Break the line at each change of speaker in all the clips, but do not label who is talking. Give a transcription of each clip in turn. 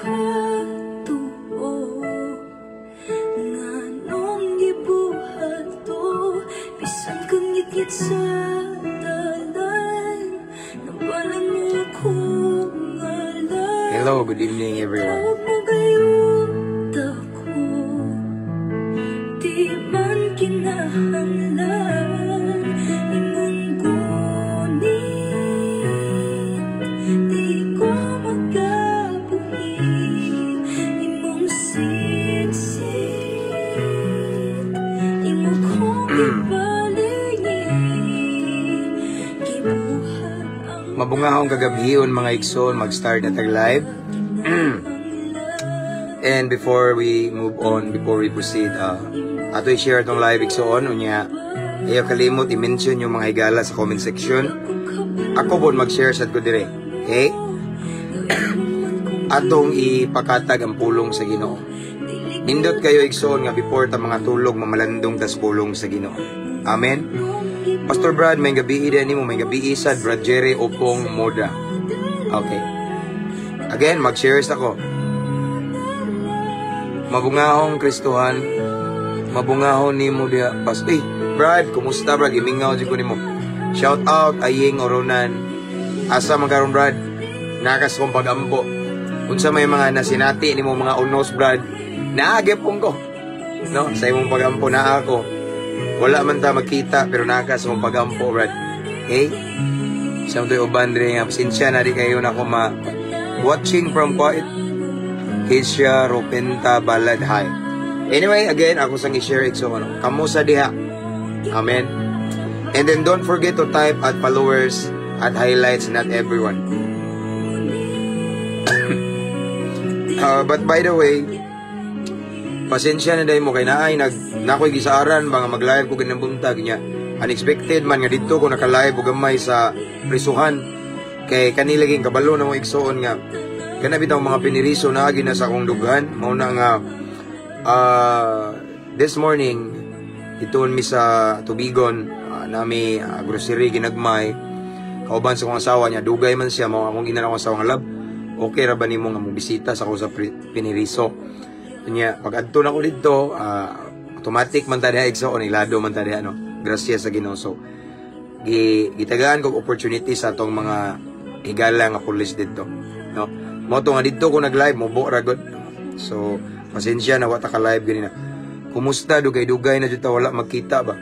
Katuo nganong gibuhat to, bisan kung ngitngit sa dalan, nabalan mo akong ngalan.
Hello, good evening, everyone.
Tawag mo gayud ako, di man kinahanglan imong gunit, di ko makabuhi imong sitsit, imo kong gibalingit, gibuhat ang
Mabungahong kagabhion, mga igsoon, mag-start na tag live. And before we move on, before we proceed, ato i-share itong live, igsoon, unya, ayaw kalimot i-mention yung mga higala sa comment section. Ako po mag-share sa ko dire. Okay? Atong ipakatag ang pulong sa Ginoo. Nindot kayo, igsoon, nga before ta mga tulog, mamalandong tas pulong sa Ginoo. Amen. Pastor Brad, may gabi din nimo, may gabi sad Brad Jerry Opong Moda. Okay. Again, mag-share ako. Mabungahong Kristohan, mabungahon nimo diha. Pas, eh, Brad, kumusta, Brad? Gimingaw jud ko nimo. Shout out Aying Oronan. Asa man karon, Brad? Nakas kong pagampo. Unsa may mga nasinati nimo mga unos, Brad? Naagepon ko. No, sa imong pagampo naa ako. Wala man ta magkita pero nakas mong pagampo, Brad. Okay? Sa mga uban diri nga pasensya na di kayo na ako ma watching from Kuwait. Keisha Rupenta Balad, hi. Anyway, again, ako sang i-share, igsoon, ano. Kamusta diha? Amen. And then don't forget to type at followers at highlights, not everyone. But by the way, pasensya na dahil mo kay naay nag nakoy gisaaran ba nga mag-live ko ganang buntag niya. Unexpected man nga didto ko naka-live og gamay sa prisuhan. Kay kanila ging kabalo na mo, igsoon, nga kana bitaw mga piniriso na na sa akong dughan. Mao na nga this morning ituon mi sa Tubigon, nami grocery ginagmay kauban sa akong asawa niya. Dugay man siya, mao akong gina akong asawa nga, "Love, okay ra ba nimo nga mo bisita sa ako sa piniriso?" Nya pag adto na ko didto, automatic man ta diha, igsoon, ilado man ta diha, no? Grasya sa Ginoo. So gitagaan kog opportunity sa atong mga higala nga pulis didto, no? Mo to nga didto ko nag-live, mo ra gud. So pasensya na wa ta ka live ganina. Kumusta? Dugay-dugay na jud ta wala magkita ba.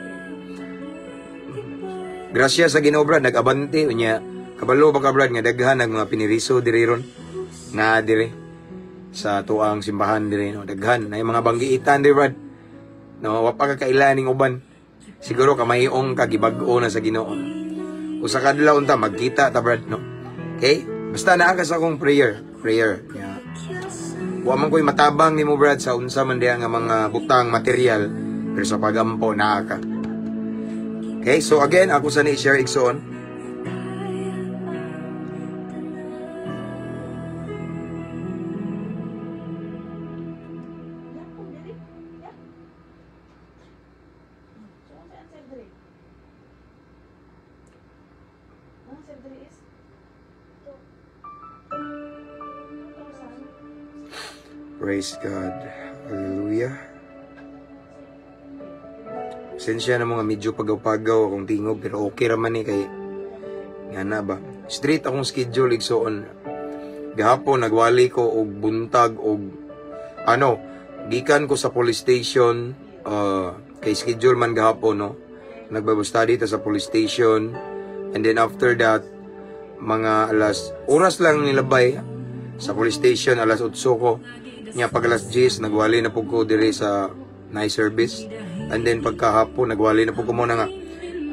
Grasya sa Ginoo, Brad, nag-abante unya. Kabalo ba ka, Brad, nga daghan ang mga piniriso diri ron na diri sa tuang simbahan diri, no? Daghan na yung mga banggiitan diri, Brad, no? Wa pa ka kailaning uban, siguro kamayong kagibag-o na sa Ginoo. Usa ka adlaw unta magkita ta, Brad, no? Okay, basta naa ka sa akong prayer prayer yeah. Wa man ko'y matabang nimo, Brad, sa unsa man diha nga mga butang material, pero sa pagampo naa ka. Okay, so again, ako sa ni-share, igsoon. Praise God. Hallelujah. Pasensya na mga medyo pagaw-pagaw akong tingog, pero okay raman eh kay nga na ba. Straight akong schedule, igsoon. Gahapon nagwali ko og buntag og ano, gikan ko sa police station, kay schedule man gahapon, no. Nag-Bible study ta sa police station and then after that mga alas oras lang nilabay sa police station, alas 8 ko. Nya pag alas 10 nagwali na pud ko diri sa night service. And then pagkahapon nagwali na pud ko mo na nga.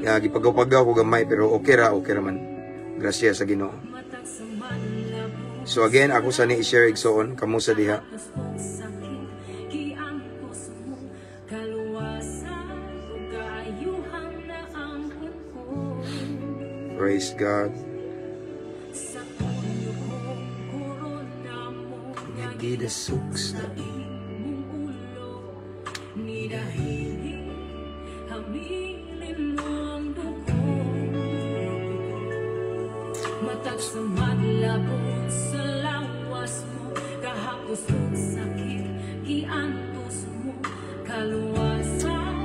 Ya, gipagaw-pagaw ko gamay pero okay ra man. Grasya sa Ginoo. So again, ako sa ni i-share, igsoon, kamusta diha?
Sakit kaluwasan ug kaayuhan na ampon ko.
Praise God.
Sa puyo kong korona mo nga
Nagidasok sa
imong ulo ni dahil hamilin mo ang dugo. Matag sa madlabot sa lawas mo kahapos.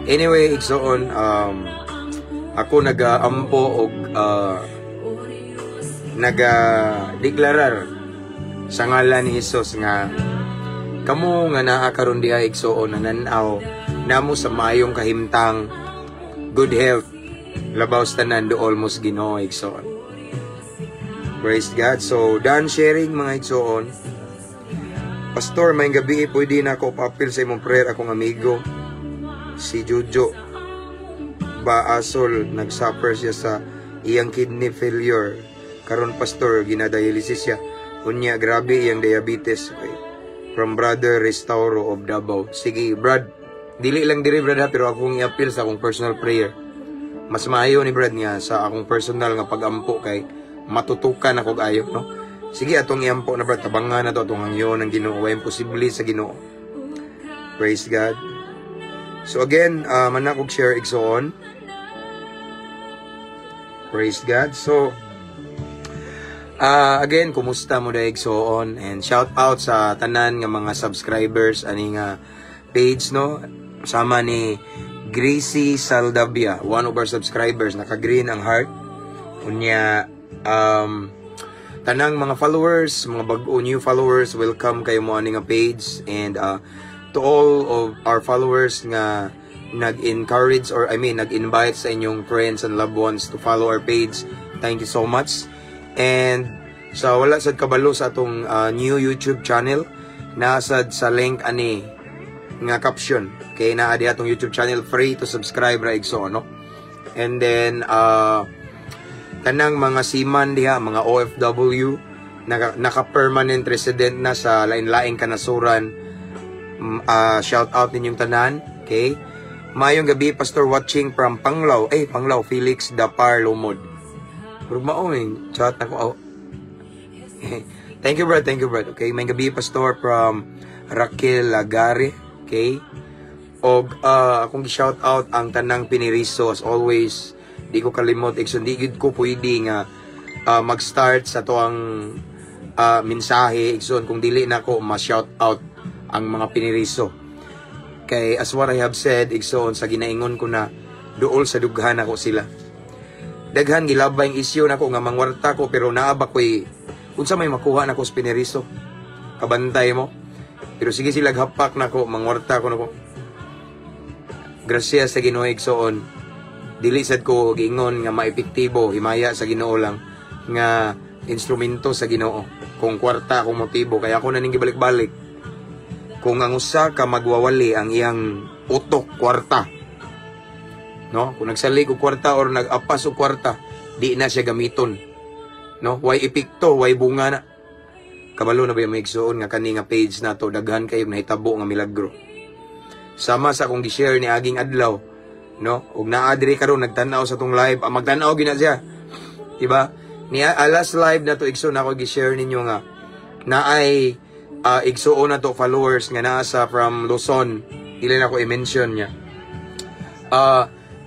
Anyway, igsoon, ako nagaampo og naga-deklarar sa ngalan ni Hesus nga kamo nga naa karon diha, igsoon, nananaw namo sa maayong kahimtang, good health, labaw sa tanan duol mo sa Ginoo, igsoon. Praise God. So, done sharing, mga igsoon. Pastor, maayong gabi, pwede na ako papil sa imong prayer akong amigo si Jojo Baasol, nagsuffer siya sa iyang kidney failure karon, Pastor, ginadialysis siya unya grabe iyang diabetes. Okay. From Brother Restauro of Davao. Sige, Brad, dili lang diri, Brad, ha, pero akong i-appeal sa akong personal prayer. Mas maayo ni, Brad, nga sa akong personal nga pagampo kay matutukan ako ayo, no? Sige, atong iampo na, Brad, tabangan na to, atong hangyon ng Ginoo, way imposible sa Ginoo. Praise God. So again, man akong share, igsoon. Praise God. So, again, kumusta mo day, igsoon? And shout out sa tanan nga mga subscribers ani nga page, no? Sama ni Gracie Saldavia, one of our subscribers, naka-green ang heart. Unya, tanang mga followers, mga bag-o, new followers, welcome kayo mo ani nga page and to all of our followers nga nag-encourage or, I mean, nag-invite sa inyong friends and loved ones to follow our page. Thank you so much. And sa wala sad kabalo sa atong new YouTube channel, nasad sa link ani nga caption. Kay naa di atong YouTube channel, free to subscribe ra, igsoon, no? And then tanang mga seaman diha, mga OFW, naka-permanent resident na sa lain-laing kanasuran. Shout out ninyong tanan, okay? Maayong gabi, Pastor, watching from Panglao. Eh, Panglao, Felix Dapar Lumod. Pero mao eh, chat ako. Oh. Thank you, Brad. Thank you, Brad. Okay, maayong gabi, Pastor, from Raquel Lagare. Okay? Og akong shout out ang tanang Piniriso as always. Di ko kalimot, igsoon, di gid ko pwede nga mag-start sa to ang mensahe, igsoon, kung dili na ko ma-shout out ang mga Piniriso. Kay as what I have said, igsoon, sa ginaingon ko na duol sa dughan ako sila. Daghan gilabay ang isyu nako nga mangwarta ko, pero naa ba ko'y unsa may makuha nako sa Piniriso? Kabantay mo. Pero sige sila hapak nako, mangwarta ko nako. Grasya sa Ginoo, igsoon. Dili sad ko giingon nga maepektibo, himaya sa Ginoo lang nga instrumento sa Ginoo. Kung kwarta akong motibo, kaya ako na ning gibalik-balik. Kung ang usa ka magwawali, ang iyang utok kwarta. No? Kung nagsalig og kwarta or nag-apas og kwarta, di na siya gamiton. No? Way epekto, way bunga na. Kabalo na ba yung mga igsoon nga kani nga page na to, daghan kayo nahitabo nga milagro? Sama sa akong gi-share ni aging adlaw, no? Ug naa diri karon nagtan-aw sa tong live, ah, magtan-aw gina siya. Diba? Ni alas live na to, igsoon, ako gi-share ninyo nga naay igsuon na to followers nga naa sa from Luzon. Dili na ko i-mention niya.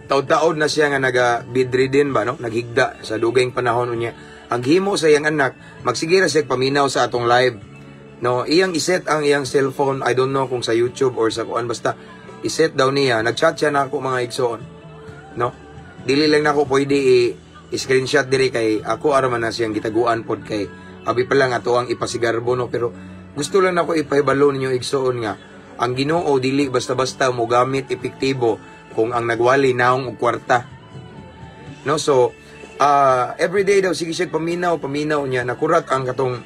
Taud-taod na siya nga naga bedridden ba, no? Naghigda sa dugayng panahon. Unya ang himo sa iyang anak, magsige ra siya paminaw sa atong live, no? Iyang iset ang iyang cellphone, I don't know kung sa YouTube or sa kuan, basta iset daw niya. Nagchat siya na ako, mga igsoon, no? Dili lang nako pwede i-screenshot diri kay ako ara man na siyang gitaguan pod kay abi pa lang ato ang ipasigarbo, no? Pero gusto lang nako ipahibalo ninyo, igsoon, nga ang Ginoo dili basta-basta mo gamit epektibo kung ang nagwali naong og kwarta, no? So everyday daw sige siya paminaw paminaw niya, nakurat ang katong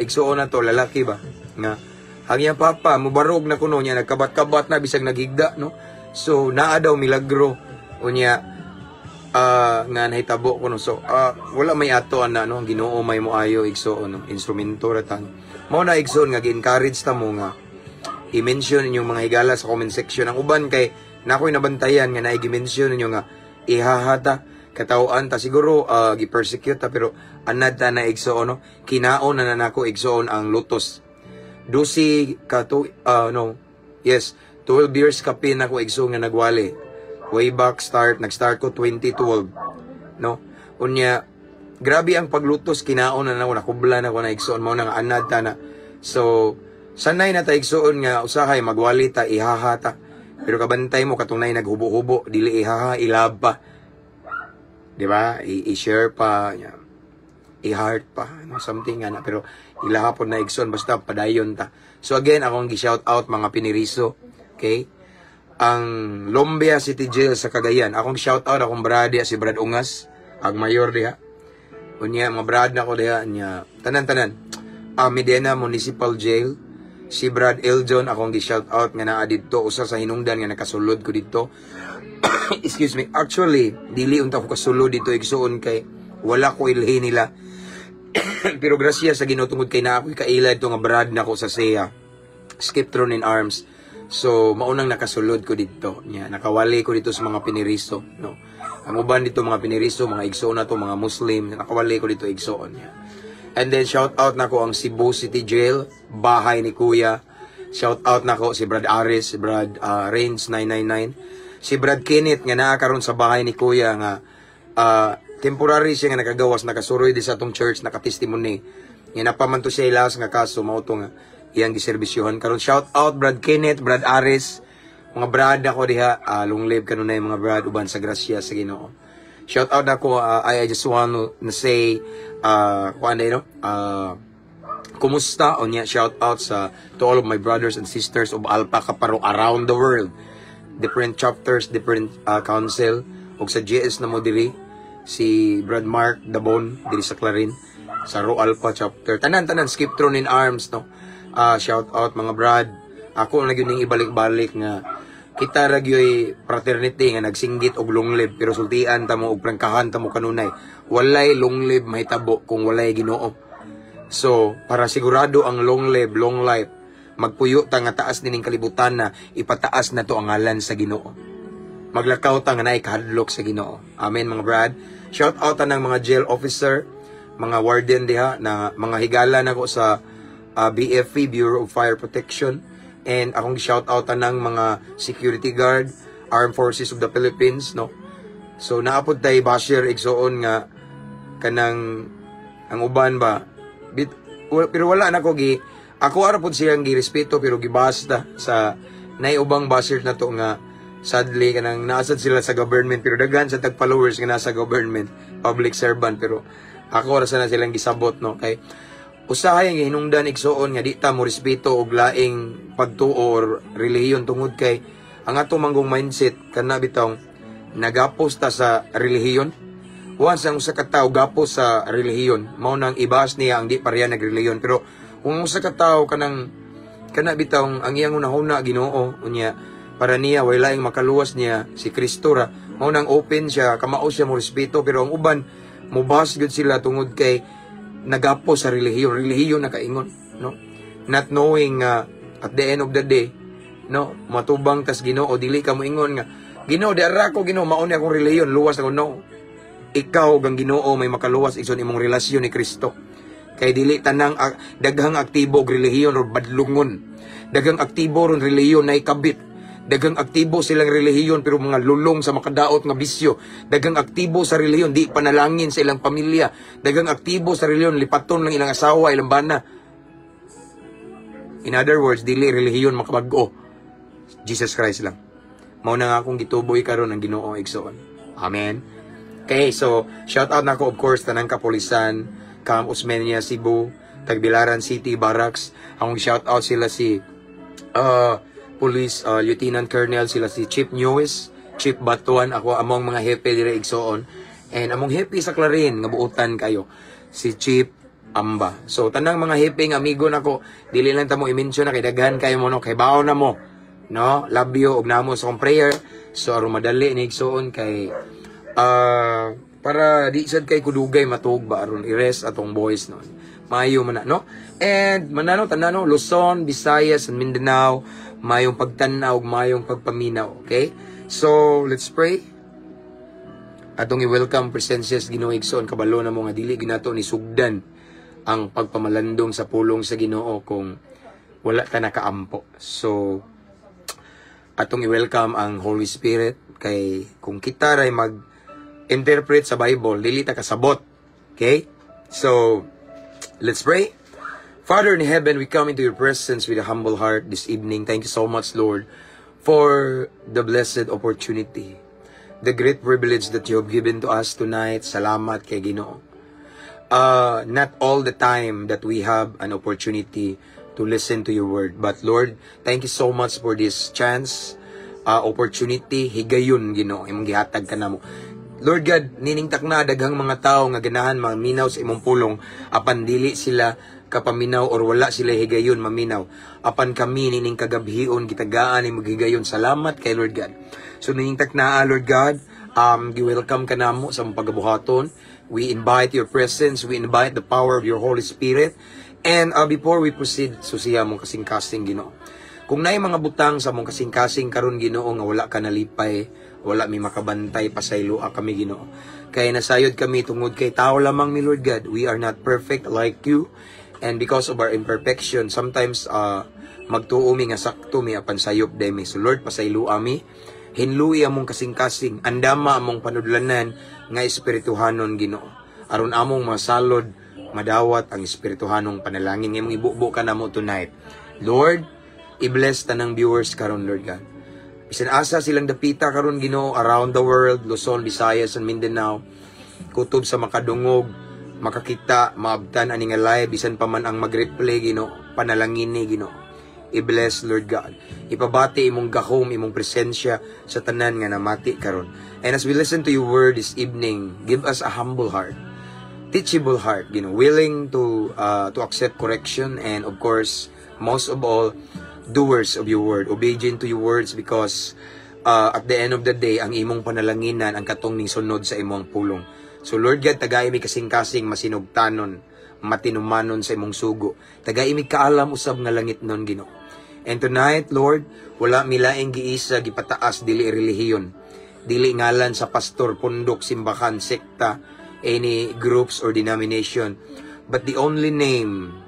igsuon na to, lalaki ba, nga ang iyang papa mubarog na kuno niya, nagkabat-kabat na bisag naghigda, no? So naa daw milagro unya nga nahitabo kuno. So wala may ato ana, no? Ang Ginoo may moayo, igsuon, no? Instrumento ra ta mao na, igsuon, nga gi-encourage ta mo nga i-mention inyong mga higala sa comment section. Ang uban kay nakoy nabantayan nga naay gi-mention ninyo nga ihahata katawhan ta, siguro gi-persecute ta, pero anad ta na, igsoon, no? Kinaon na na nako, igsoon, ang lutos. 12 ka to, no, yes, 12 years kapin ako, igsoon, nga nagwali. Way back start, nag-start ko 2012, no? Unya grabe ang paglutos, kinaon na nako, nakubla na ko na, igsoon. Mao na nga anad ta na. So sanay na ta, igsoon, nga usahay magwali ta, ihahata. Pero kabantay mo katong nay naghubo-hubo, dili ihaha, i-love pa. Di ba? I-share pa, i-heart pa, no, something nga na. Pero ilaha pod na, igsoon, basta padayon ta. So again, akong gi-shout out mga piniriso. Okay? Ang Lumbia City Jail sa Cagayan. Akong shout out akong brad diha, si Brad Ungas, ang mayor diha. Unya mga brad na ko diha nya. Tanan-tanan. Medina Municipal Jail, si Brad Eljon akong gi-shout out nga naa didto, usa sa hinungdan nga nakasulod ko didto. Excuse me. Actually, dili unta ko kasulod dito, igsuon, kay wala ko ilhi nila. Pero grasya sa Ginoo tungod kay naa ako'y kaila dito nga brad nako sa SEA. Skip Throne in Arms. So, maunang nakasulod ko dito. Nya, nakawali ko dito sa mga piniriso, no. Ang uban dito mga piniriso, mga igsoon na to, mga Muslim, nakawali ko dito, igsoon niya. And then shout out nako ang Cebu City Jail, bahay ni Kuya. Shout out nako si Brad Aris, si Brad Range 999. Si Brad Kenneth nga naa karon sa bahay ni Kuya nga temporary siya nga nakagawas, nakasuroy di sa atong church, nakatestimony. Nga napaman to siya ilas nga kaso, mao to nga iyang giserbisyuhan karon. Shout out Brad Kenneth, Brad Aris, mga brad ako diha, long live kanunay mga brad uban sa grasya sa Ginoo. Shout out ako, I just want to say kuan no? Kumusta unya, shout out sa to all of my brothers and sisters of Alpha Kaparo around the world. Different chapters, different council ug sa GS na mo diri si Brad Mark Dabon diri sa Clarin sa Ro Alpha chapter. Tanan-tanan Skip Throne in Arms, no. Shout out mga brad. Ako na gyud ning ibalik-balik nga kita ra gyoy fraternity nga nagsinggit og long live, pero sultian ta mo og prangkahan ta mo kanunay. Walay long live mahitabo kung walay Ginoo. So, para sigurado ang long live, long life, magpuyo ta nga taas nining kalibutan na ipataas na to ang ngalan sa Ginoo. Maglakaw ta nga naay kahadlok sa Ginoo. Amen, mga brad. Shout out tanang mga jail officer, mga warden diha na mga higala nako sa BFP, Bureau of Fire Protection, and akong shout out tanang mga security guard, Armed Forces of the Philippines, no. So naapod tay basher, igsuon, nga kanang ang uban ba bit, pero wala na ko gi ako ara pod siyang girespeto, pero gibasta sa nay ubang basher na to nga sadly kanang naasad sila sa government, pero daghan sa tag followers nga nasa government, public servant, pero ako ra sana silang gisabot, no, kay usahay ang hinungdan, igsuon, nga di ta mo respeto og laing pagtuo or relihiyon tungod kay ang ato manggong mindset kana bitong nagapos ta sa relihiyon. Once ang usa ka tawo gapos sa relihiyon, mao nang ibas niya ang di pareha nagrelihiyon. Pero kung ang usa ka tawo kanang kana bitong ang iyang hunahuna Ginoo, unya para niya way laing makaluwas niya si Kristo ra, mao nang open siya, kamao siya mo respeto. Pero ang uban mubas gud sila tungod kay nagapo sa relihiyon, relihiyon nakaingon, no, not knowing at the end of the day, no, matubang tas Ginoo. Dili ka moingon nga, "Ginoo, di ara ko, Ginoo, mao ni akong relihiyon, luwas ako." No, ikaw gang Ginoo may makaluwas, igsoon, imong relasyon ni Kristo, kay dili tanang daghang aktibo og relihiyon or badlungon, daghang aktibo ron relihiyon na ikabit, daghang aktibo silang relihiyon pero mga lulong sa makadaot nga bisyo, daghang aktibo sa relihiyon di panalangin sa ilang pamilya, daghang aktibo sa relihiyon lipaton lang ilang asawa, ilang bana. In other words, dili relihiyon makabag-o, Jesus Christ lang. Mao na nga akong gituboy karon ang Ginoo, igsoon. Amen. Okay, so shout out nako, of course, tanang kapulisan, Camp Osmeña Cebu, Tagbilaran City Barracks. Akong shout out sila si Police Lieutenant Colonel, sila si Chief Newis, Chief Batuan, ako among mga hepe dire, igsoon. And among hepe sa Clarin nga buutan kayo, si Chief Amba. So tanang mga hepe nga amigo nako, dili lang ta mo i-mention na kay daghan kayo mo, no, kay bawo na mo. No, love you ug namo sa akong prayer. So aron madali ni, igsoon, kay para di sad kay kudugay matug ba, aron i-rest atong voice, no. Maayo man na, no? And manano tanano Luzon, Visayas and Mindanao, mayong pagtan-aw ug mayong pagpaminaw, okay? So, let's pray. Atong i-welcome presences Ginoo, igsoon. Kabalo na mo nga dili ginato ni sugdan ang pagpamalandong sa pulong sa Ginoo kung wala ta nakaampo. So, atong i-welcome ang Holy Spirit kay kung kita ray mag interpret sa Bible, dili ta kasabot. Okay? So, let's pray. Father in heaven, we come into your presence with a humble heart this evening. Thank you so much, Lord, for the blessed opportunity, the great privilege that you have given to us tonight. Salamat kay Ginoo. Not all the time that we have an opportunity to listen to your word. But Lord, thank you so much for this chance, opportunity, higayon, Ginoo, imong gihatag ka namo. Lord God, nining takna daghang mga tao nga ganahan maminaw sa imong pulong apan dili sila kapaminaw or wala sila higayon maminaw. Apan kami nining kagabhion gitagaan imong higayon. Salamat kay Lord God. So nining taknaa, Lord God, gi-welcome ka namo sa among pagabuhaton. We invite your presence, we invite the power of your Holy Spirit. And before we proceed, susiha among kasing-kasing, Ginoo. Kung naay mga butang sa among kasing-kasing karon, Ginoo, nga wala ka nalipay, wala mi makabantay, pasayloa kami, Ginoo. Kay nasayod kami tungod kay tao lamang mi, Lord God. We are not perfect like you. And because of our imperfection, sometimes magtuo mi nga sakto mi apan sayop diay mi. So Lord, pasayloa mi. Hinlui among kasing-kasing, andama among panudlanan nga espirituhanon, Ginoo. Aron among masalod, madawat ang espirituhanong panalangin nga imong ibubo ka namo tonight. Lord, i-bless tanang viewers karon, Lord God. Bisan asa silang dapita karon, Ginoo, around the world, Luzon, Visayas and Mindanao, kutob sa makadungog, makakita, maabtan ani nga live, bisan pa man ang mag-replay, Ginoo, panalangini, Ginoo. I-bless, Lord God. Ipabati imong gahom, imong presensya sa tanan nga namati karon. And as we listen to your word this evening, give us a humble heart, teachable heart, willing to accept correction and, of course, most of all, doers of your word, obedient to your words, because at the end of the day, ang imong panalanginan ang katong ning sunod sa imong pulong. So Lord God, tagai mi kasing-kasing masinugtanon, matinumanon sa imong sugo. Tagai mi kaalam usab nga langitnon, Ginoo. And tonight, Lord, wala mi laing giisa gipataas, dili relihiyon, dili ngalan sa pastor, pundok, simbahan, sekta, any groups or denomination. But the only name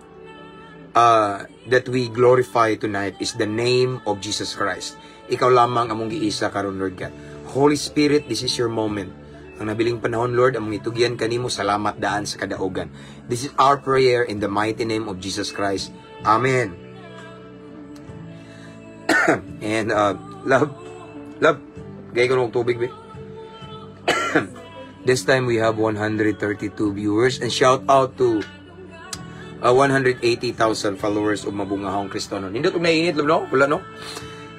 that we glorify tonight is the name of Jesus Christ. Ikaw lamang among giisa karon, Lord God. Holy Spirit, this is your moment. Ang nabiling panahon, Lord, among itugyan kanimo, salamat daan sa kadaugan. This is our prayer in the mighty name of Jesus Christ. Amen. And love, love, gay ko ng tubig, be. This time we have 132 viewers and shout out to 180,000 followers of Mabungahong Kristiyano. Nindot og naiinit, love, no? Wala, no?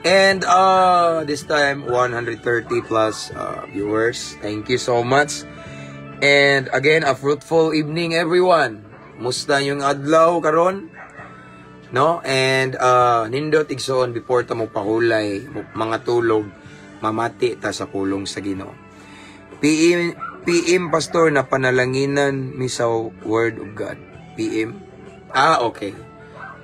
And this time 130 plus viewers. Thank you so much. And again, a fruitful evening, everyone. Musta yung adlaw karon? No? And nindot, igsoon, before ta mo pahulay, mga tulog, mamati ta sa pulong sa Ginoo. PM, PM, Pastor, na panalanginan mi sa Word of God. PM. Ah, okay.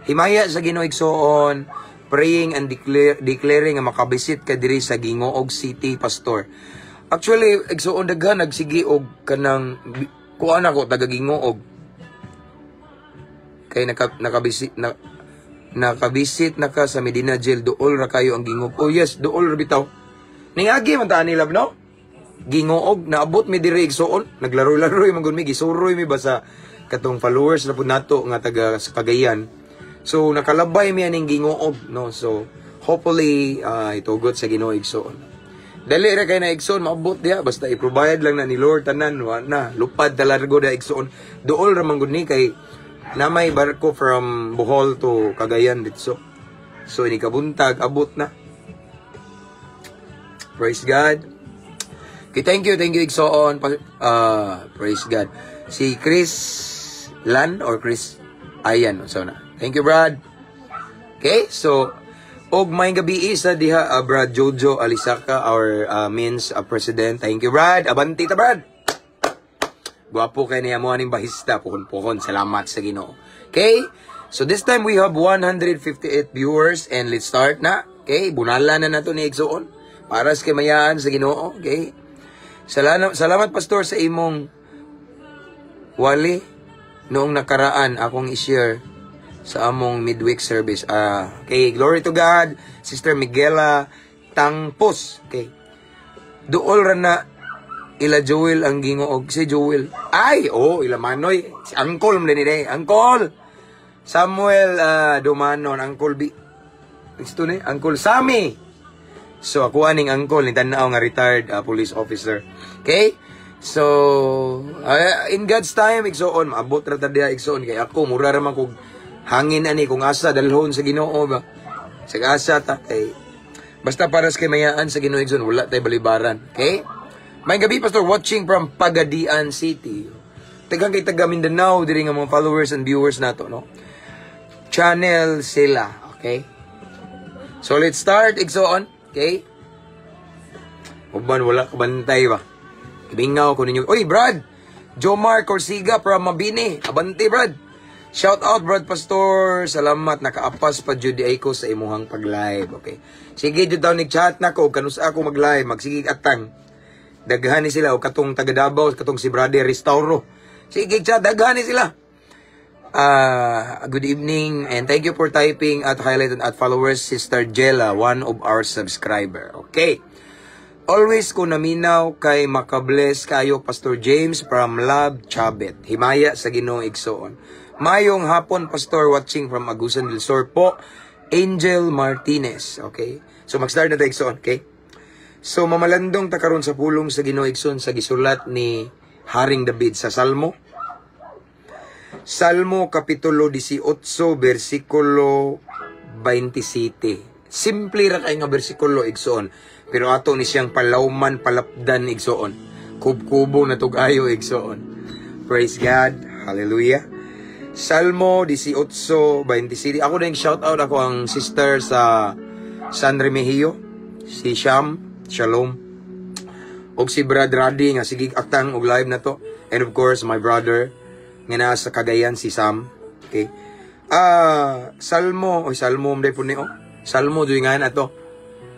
Himaya sa Ginoo, igsoon, praying and declaring nga makabisit ka diri sa Gingoog City, Pastor. Actually, igsoon, daghan nagsigi og kanang kuan ako taga Gingoog. Kay nakabisit na ka sa Medina Jail, duol ra kayo ang Gingoog. Oh yes, duol ra bitaw. Ningagi man ta ani, love, no? Gingoog, naabot mi diri, igsoon, naglaro-laro man gud mi, gisuroy mi ba sa katong followers na pud nato nga taga sa Cagayan. So nakalabay mi aning Gingoog, no? So hopefully itugot sa Ginoo, igsoon. Dali ra kay na, igsoon, maabot diha basta i-provide lang na ni Lord tanan wa na lupad talargo da, igsoon. Duol ra man gud ni kay na may barko from Bohol to Cagayan ditso. So ini kabuntag abot na. Praise God. Okay, thank you, igsoon. Praise God. Si Chris Lan or Chris Ayan, so na. Thank you, Brad. Okay, so og may gabi sa diha Brad Jojo Alisaka, our men's president. Thank you, Brad. Abanti ta, Brad. Gwapo kay niya mo aning bahista puhon-puhon. Salamat sa Ginoo. Okay? So this time we have 158 viewers and let's start na. Okay, bunala na nato ni igsoon para sa kamayaan sa Ginoo. Okay? Salamat, salamat, Pastor, sa imong wali noong nakaraan akong i-share sa among midweek service. Ah, okay, glory to God. Sister Miguela Tangpos. Okay. Duol ra na ila Joel ang Gingoog. Si Joel. Ay, oh, ila Manoy. Si Uncle mo din. Uncle. Samuel Dumanon, Uncle B. Gusto ni Uncle Sammy. So ako aning uncle ni tan-aw nga retired police officer. Okay? So, in God's time, igsoon, maabot ra ta diha, igsoon, kay ako mura ra man kog hangin ani kung asa dalhon sa Ginoo ba. Sa asa ta kay basta para sa kaymayaan sa Ginoo, igsoon, wala tay balibaran. Okay? May gabi, Pastor, watching from Pagadian City. Tagang kay taga Mindanao diri nga mga followers and viewers nato, no? Channel sila, okay? So let's start, igsoon, okay? Uban wala ka bantay ba? Ibingaw ko ninyo. Oy, Brad! Jomar Corsiga from Mabini. Abante, Brad. Shout out, Brad Pastor. Salamat nakaapas pa jud ay ko sa imuhang pag-live. Okay. Sige jud daw chat na ko kanus ako mag-live, magsigig atang. Daghan ni sila o katong taga Davao, katong si Brother Restauro. Sige chat, daghan ni sila. Good evening and thank you for typing at highlight and at followers, Sister Jella, one of our subscriber. Okay. Always ko naminaw kay makabless kayo, Pastor James, from Love Chabet. Himaya sa Ginoong, igsoon. Mayong hapon, Pastor, watching from Agusan del Sur po. Angel Martinez. Okay? So mag-start na tayo, igsoon, okay? So mamalandong ta karon sa pulong sa Ginoo, igsoon, sa gisulat ni Haring David sa Salmo. Salmo kapitulo 18 bersikulo 27. Simple ra kay nga bersikulo, igsoon, pero ato ni siyang palawman, palapdan, igsoon. Kubkubo na tugayo, igsoon. Praise God. Hallelujah. Salmo 18:27. Ako din shout out ako ang sister sa San Remigio, si Sham, Shalom. Og si Brad Radi nga sige aktang og live na to. And of course my brother nga naa sa Cagayan, si Sam. Okay. Ah, Salmo, oy, Salmo man po ni oh. Salmo duy nga na to.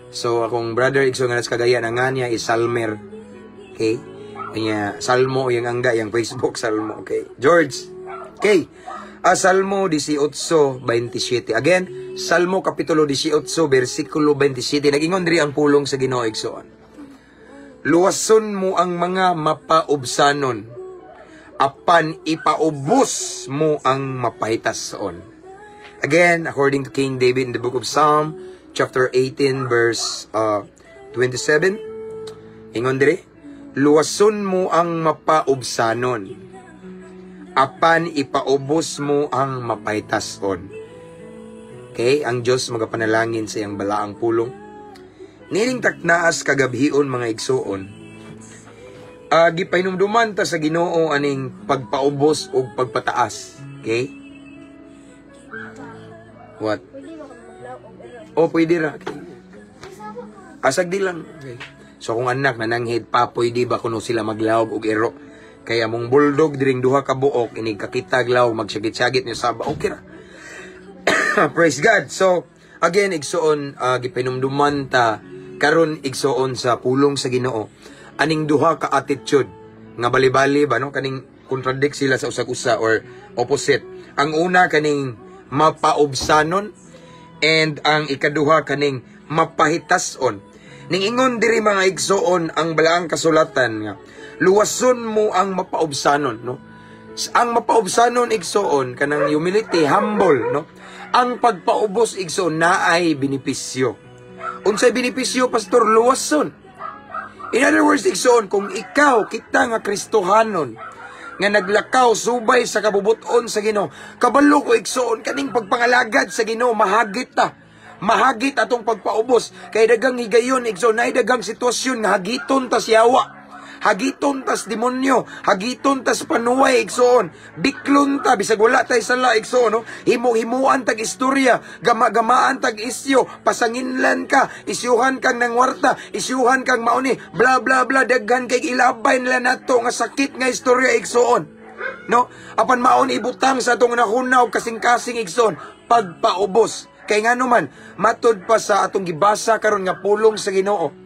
So akong brother, igsoon, nga nasa Cagayan, ang nga niya is Salmer. Okay? Kanya Salmo yung angga yang Facebook Salmo. Okay. George. Okay. Ah, Salmo 18:27. Again, Salmo kapitulo 18 bersikulo 27. Nagingon diri ang pulong sa Ginoo, igsoon. Luwason mo ang mga mapaubsanon, apan ipaubos mo ang mapahitason. Again, according to King David in the book of Psalm, chapter 18, verse 27, ingon diri, luwason mo ang mapaubsanon, apan ipaubos mo ang mapahitason. Okay, ang Diyos magapanalangin sa iyang balaang pulong. Nining taknaas kagabhion, mga igsuon, gipahinumduman ta sa Ginoo aning pagpaubos o pagpataas. Okay? What?
Pwede ba kung maglaw og ero?
Oh, pwede ra. Okay. Asag di lang. Okay. So kung anak nananghid pa, pwede ba kuno sila maglawog og ero? Kaya mong bulldog diring duha ka buok inig kakita glaw magsyagit-syagit niyo saba. Okay ra. Praise God. So again, igsuon, gipahinumduman ta karon, igsuon, sa pulong sa Ginoo aning duha ka attitude nga bali-bali ba, no, kaning contradict sila sa usag-usa or opposite. Ang una kaning mapaubsanon and ang ikaduha kaning mapahitason. Ning ingon diri, mga igsoon, ang balaang kasulatan nga luwason mo ang mapaubsanon, no? Ang mapaubsanon, igsoon, kanang humility, humble, no? Ang pagpaubos, igsoon, naay benepisyo. Unsay benepisyo, Pastor? Luwason. In other words, igsoon, kung ikaw, kita nga Kristohanon, nga naglakaw subay sa kabubuton sa Ginoo, kabalo ko, igsoon, kaning pagpangalagad sa Ginoo, mahagit ta. Mahagit atong pagpaubos. Kay dagang higayon, igsoon, naay dagang sitwasyon nga hagiton ta siyawa. Hagiton tas demonyo, hagiton tas panuway, igsoon. Biklon ta bisag wala tay sala, igsoon, no? Himo-himuan tag istorya, gama-gamaan tag isyo, pasanginlan ka, isyuhan kang nangwarta, isyuhan kang mauni, bla bla bla, daghan kay ilabay nila nato nga sakit nga istorya, igsoon. No? Apan maon ibutang sa atong nahuna og kasing-kasing, igsoon, pagpaubos. Kay ngano man, matud pa sa atong gibasa karon nga pulong sa Ginoo,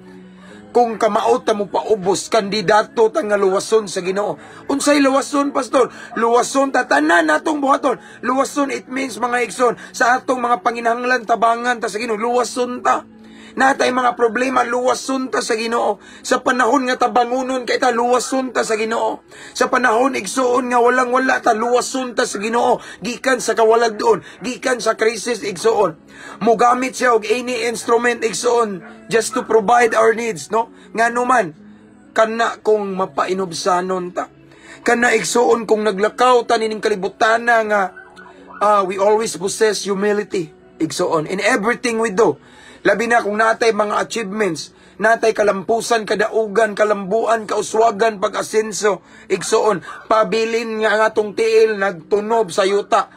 kung kamao ta mo paubos, kandidato ta nga luwason sa Ginoo. Unsay luwason, Pastor? Luwason ta tanan natong buhaton. Luwason, it means, mga igsoon, sa atong mga panginahanglan tabangan ta sa Ginoo, luwason ta. Natay mga problema, luwason ta sa Ginoo. Sa panahon nga tabangunon kay ta, luwason ta sa Ginoo. Sa panahon, igsuon, nga walang wala ta, luwason ta sa Ginoo. Gikan sa kawalagdoon, gikan sa crisis, igsuon. Mugamit siya og any instrument, igsuon, just to provide our needs, no? Ngano man, kana kung mapainubsanon ta. Kana, igsuon, kung naglakaw ta nining kalibutan nga we always possess humility, igsuon, in everything we do. Labi na kung natay mga achievements, natay kalampusan, kadaugan, kalambuan, kauswagan, pag-asenso, igsuon, pabilin nga ang atong tiil nagtunob sa yuta.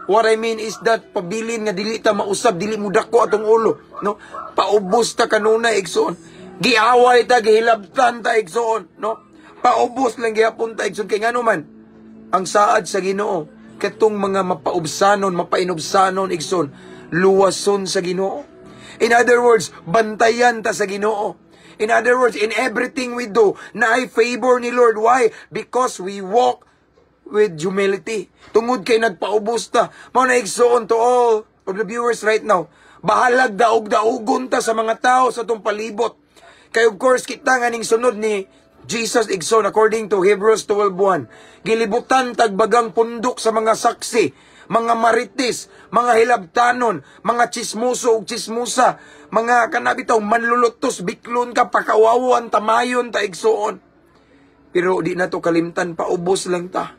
What I mean is that pabilin nga dili ta mausab, dili mo dako atong ulo, no? Paubos ta kanunay, igsuon. Giaway ta, gihilabtan ta, igsuon, no? Paubos lang gihapon ta, igsuon, kay ngano man ang saad sa Ginoo, katong mga mapaubsanon, mapainubsanon, igsuon, luwason sa Ginoo. In other words, bantayan ta sa Ginoo. In other words, in everything we do, naay favor ni Lord. Why? Because we walk with humility. Tungod kay nagpaubos ta. Mao na, igsuon, to all of the viewers right now, bahalag daog-daugon ta sa mga tao sa atong palibot. Kay of course, kita nga ning sunod ni Jesus, igsoon, according to Hebrews 12:1, gilibutan tagbagang pundok sa mga saksi, mga marites, mga hilabtanon, mga chismoso ug chismosa, mga kanabitaw manlulutos, biklon ka, pakawawan, tamayon ta, igsuon. Pero di na to kalimtan, paubos lang ta.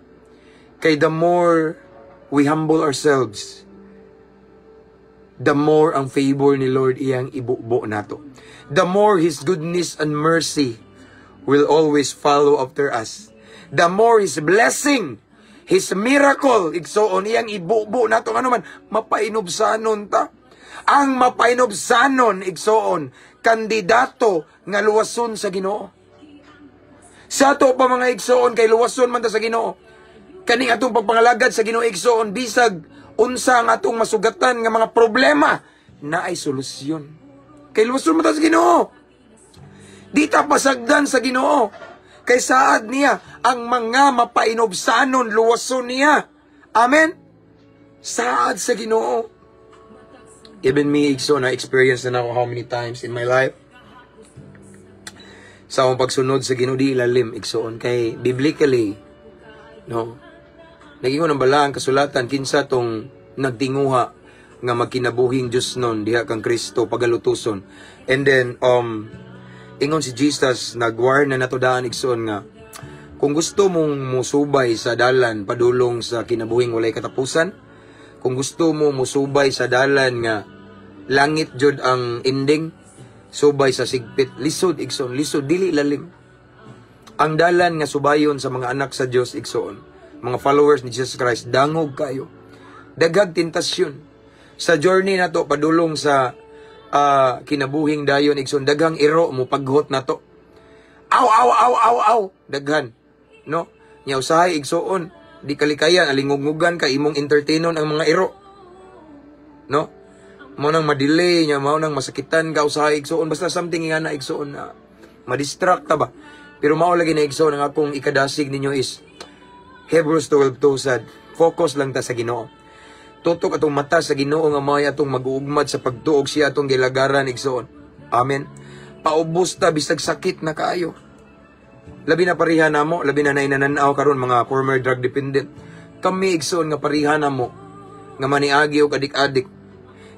Kay the more we humble ourselves, the more ang favor ni Lord iyang ibubo nato. The more His goodness and mercy will always follow after us. The more His blessing, His miracle, igsoon, iyang ibubo nato. Ano man, mapainubsanon ta. Ang mapainubsanon, igsoon, kandidato nga luwason sa Ginoo. Sa ato pa, mga igsoon, kay luwason man ta sa Ginoo. Kaning atong pagpangalagad sa Ginoo, igsoon, bisag unsa ang atong masugatan nga mga problema, na ay solusyon. Kay luwason man ta sa Ginoo. Di ta pasagdan sa Ginoo. Kay saad niya, ang mga mapainubsanon, luwason niya. Amen? Saad sa Ginoo. Even me, igsoon, na experience na ako how many times in my life. Sa akong pagsunod sa Ginoo, di ilalim, igsoon. Kay biblically, no, naging ng bala ang kasulatan, kinsa tong nagtinguha nga magkinabuhing Diyos nun, diha kang Kristo, pagalutuson. And then, ingon si Jesus, nagwar na nato daan, igsoon, nga, kung gusto mong musubay sa dalan padulong sa kinabuhing walay katapusan, kung gusto mo musubay sa dalan nga langit jud ang ending, subay sa sigpit. Lisod, igsoon, lisod, dili lalim. Ang dalan nga subayon sa mga anak sa Dios, igsoon, mga followers ni Jesus Christ, dangog kayo. Daghag tentasyon. Sa journey nato padulong sa kinabuhing dayon, igsoon, daghang iro mo paghot nato. Aw aw aw aw aw, daghan. No? Nya usahay, igsoon, di kalikayan alingugnugan ka imong entertainon ang mga iro. No? Mao nang madelay nya, mao nang masakitan ka usahay, igsoon, basta something nga na, igsoon, na madistract ta ba. Pero mao lagi na, igsoon, ang akong ikadasig ninyo is Hebrews 12:2 sad, focus lang ta sa Ginoo. Tutok atong mata sa Ginoo nga may atong mag-uugmad sa pagtuog, siya atong gilagaran, igsoon. Amen. Paubos ta bisag sakit na kaayo. Labi na pariha namo, labi na nainananaw karon mga former drug dependent. Kami, igsoon, nga pariha namo nga maniagi og adik-adik,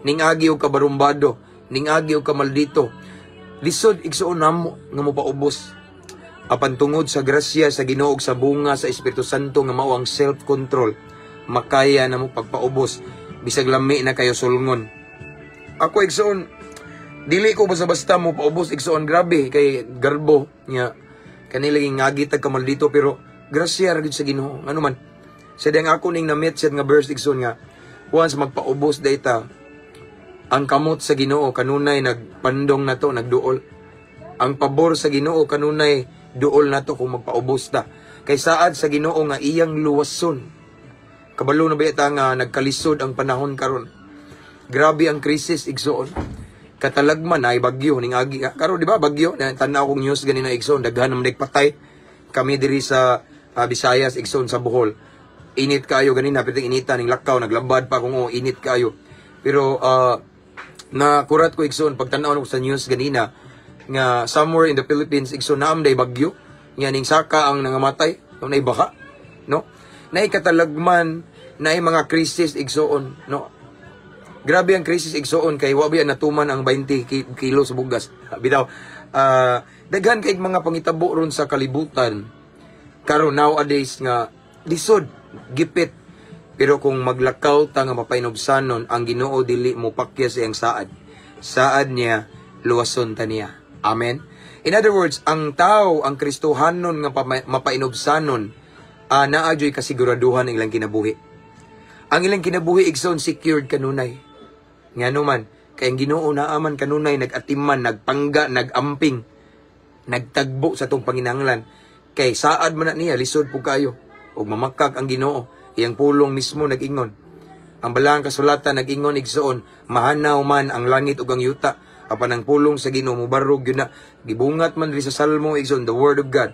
ning-agi og kabarumbado, ning-agi og kamaldito. Lisod, igsoon, namo nga mopaubos. Apan tungod sa grasya sa Ginoo ug sa bunga sa Espiritu Santo nga mao ang self-control, makaya na mo pagpaubos bisag lami na kayo sulngon. Ako, igsoon, dili ko basta-basta mo paubos, igsoon, grabe kay garbo nya kanila ngagi tag kamaldito, pero grasya ra gyud sa Ginoo. Ano man, sa diyang ako ning na-meet siya nga verse, igsoon, nga once magpaubos data, ang kamot sa Ginoo kanunay nagpandong nato, nagduol. Ang pabor sa Ginoo kanunay duol nato kung magpaubos ta. Kay saad sa Ginoo nga iyang luwason. Kabalo na ba ta nga nagkalisod ang panahon karon? Grabe ang krisis, igsoon. Katalagman ay bagyo ning agi karon, di ba? Bagyo na tan-aw kong news ganina, igsoon, daghan naman nagpatay. Kami diri sa Visayas, igsoon, sa Bohol. Init kayo ganina, pero inita ning lakaw, naglabad pa kung oh, init kayo. Pero Na kurat ko, igsoon, pagtan-aw ko sa news ganina nga somewhere in the Philippines, igsoon, naa man bagyo nga ning saka ang nangamatay, no, nay baka, no, nay katalagman, nay mga krisis, igsoon, no. Grabe ang krisis, igsoon, kay wa biya natuman ang 20 kilo sa bugas bitaw. Daghan kay mga pangitabo ron sa kalibutan karon nowadays nga lisod, gipit. Pero kung maglakaw ta nga mapainubsanon, ang Ginoo dili mo pakya sa iyang saad. Saad niya, luwason ta niya. Amen. In other words, ang tao, ang Kristohanon nga mapainubsanon, naa juy kasiguraduhan ang ilang kinabuhi. Ang ilang kinabuhi, igsoon, secured kanunay. Ngano man, kay ang Ginoo naa man kanunay nag-atiman, nagpangga, nagamping, nagtagbo sa atong panginahanglan. Kay saad man na niya, lisod po kayo. Ug mamakak ang Ginoo, iyang pulong mismo nag-ingon. Ang balaang kasulatan nag-ingon, igsoon, mahanaw man ang langit ug ang yuta, apan ang pulong sa Ginoo mubarog gyud na. Gibungat man diri sa Salmo, igsoon, the word of God.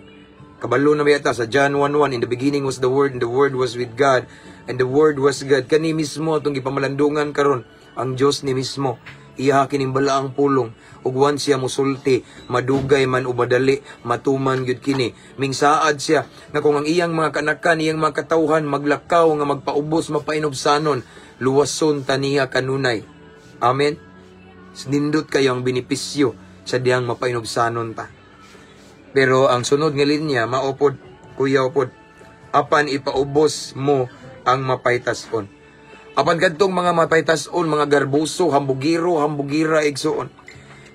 Kabalo na mayata sa John 1:1, "In the beginning was the Word, and the Word was with God, and the Word was God." Kani mismo atong gipamalandungan karon, ang Dios ni mismo. Iya kining balaang pulong ug once siya musulti, madugay man o madali, matuman gyud kini. Mingsaad siya nga kung ang iyang mga kanakan, iyang mga katawhan maglakaw nga magpaubos, mapainubsanon, luwason ta niya kanunay. Amen. Nindot kayo ang benepisyo sa diyang mapainubsanon ta. Pero ang sunod nga linya maupod, kuya, upod, apan ipaubos mo ang mapaytason. Apan kadtong mga mapaytason, mga garbuso, hambugiro, hambugira, igsuon.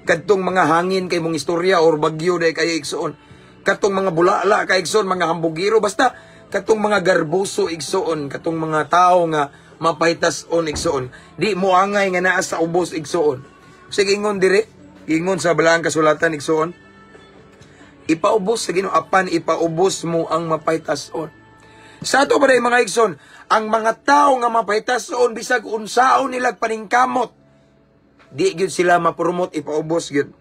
Kadtong mga hangin kay mong istorya or bagyo day kayo, igsuon. Katong mga bulala kay, igsuon, mga hambugiro, basta katong mga garbuso, igsuon, katong mga tao nga mapaytason, igsuon. Di mo angay nga naa sa ubos, igsuon. Sige, ingon dire, ingon sa balaang kasulatan, igsuon. Ipaubos sa Ginoo, apan ipaubos mo ang mapaytason. Sa ato ba mga igsoon, ang mga tao nga mapaytason, bisag unsaon nila paningkamot, di gyud sila mapromote, ipaubos gyud.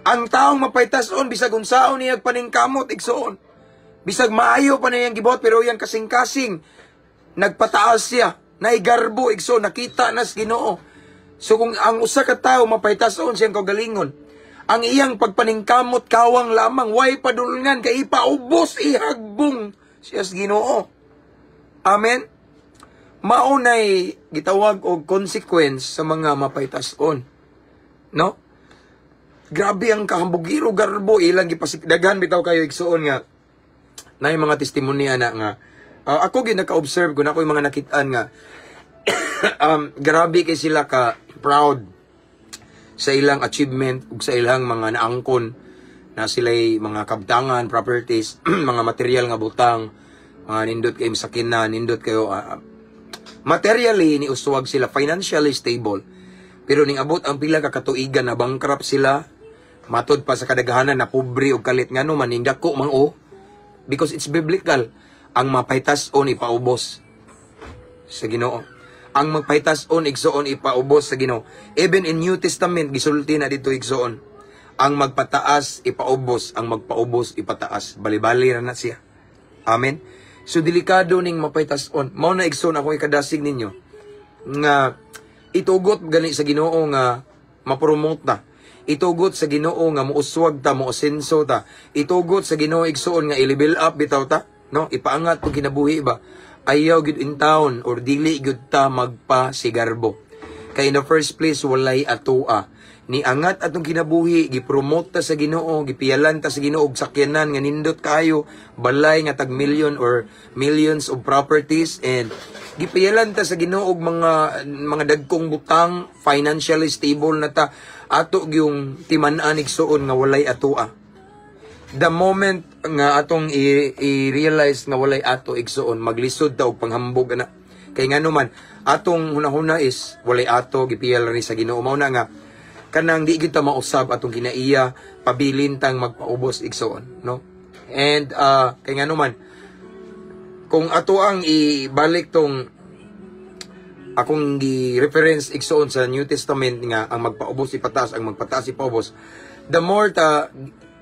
Ang taong mapaytason, bisag unsaon niya paningkamot, igsoon, bisag maayo pa niyang gibuhat, pero yang kasing-kasing nagpataas siya, naigarbo, igsoon, nakita na sa Ginoo. So kung ang usa ka tawo mapaytason siyang kaugalingon, ang iyang pagpaningkamot kawang lamang, way padulngan kay ipaubos, ihagbong siya sa Ginoo. Amen. Maunay gitawag og consequence sa mga mapaytason. No? Grabe ang kahambugiro, garbo, ilang gipasik daghan bitaw kayo, igsuon, nga na yung mga testimonya na nga ako gyud naka-observe ko na ako yung mga nakitaan nga grabe kay sila ka proud sa ilang achievement ug sa ilang mga naangkon na sila'y mga kabtangan, properties, mga material nga butang, mga nindot kayo sakyanan, nindot kayo materially ni uswag sila, financially stable. Pero ning abot ang pila ka katuigan na bankrupt sila, matod pa sa kadaghanan na pobre og kalit. Ngano man ning dako mang o, because it's biblical. Ang mapaytas-on, ipaubos sa Ginoo. Ang magpaytas-on, igsoon, ipaubos sa Ginoo. Even in New Testament gisulti na dito, igsoon. Ang magpataas, ipaubos, ang magpaubos, ipataas. Bali-bali ra na siya. Amen. So delikado ning mapaytas-on. Mao na, igsoon, ako ikadasig ninyo nga itugot gani sa Ginoo nga ma-promote ta. Itugot sa Ginoo nga muuswag ta, muosenso ta. Itugot sa Ginoo, igsoon, nga i-level up bitaw ta, no? Ipaangat pag kinabuhi ba. Ayaw gyud in town or dili gyud ta magpasigarbo. Kay in the first place walay atoa. Ni angat atong kinabuhi, gipromote ta sa Ginoo, gipiyalan ta sa Ginoo og sakyanan nga nindot kayo, balay nga tag million or millions of properties, and gipiyalan ta sa Ginoo og mga dagkong butang, financially stable na ta. Ato gyung timan-an, igsuon, nga walay atoa. The moment nga atong i-realize nga walay ato, igsuon, maglisod ta og panghambog ana. Kay ngano man, atong hunahuna is walay ato, gipiyal ni sa Ginoo. Mao na nga kanang di kita mausab atong kinaiya, pabilin tang magpaubos, igsoon, no? And kay ngano man, kung ato ang ibalik tong akong gi-reference, igsoon, sa New Testament nga ang magpaubos ipataas, ang magpataas ipaubos, the more ta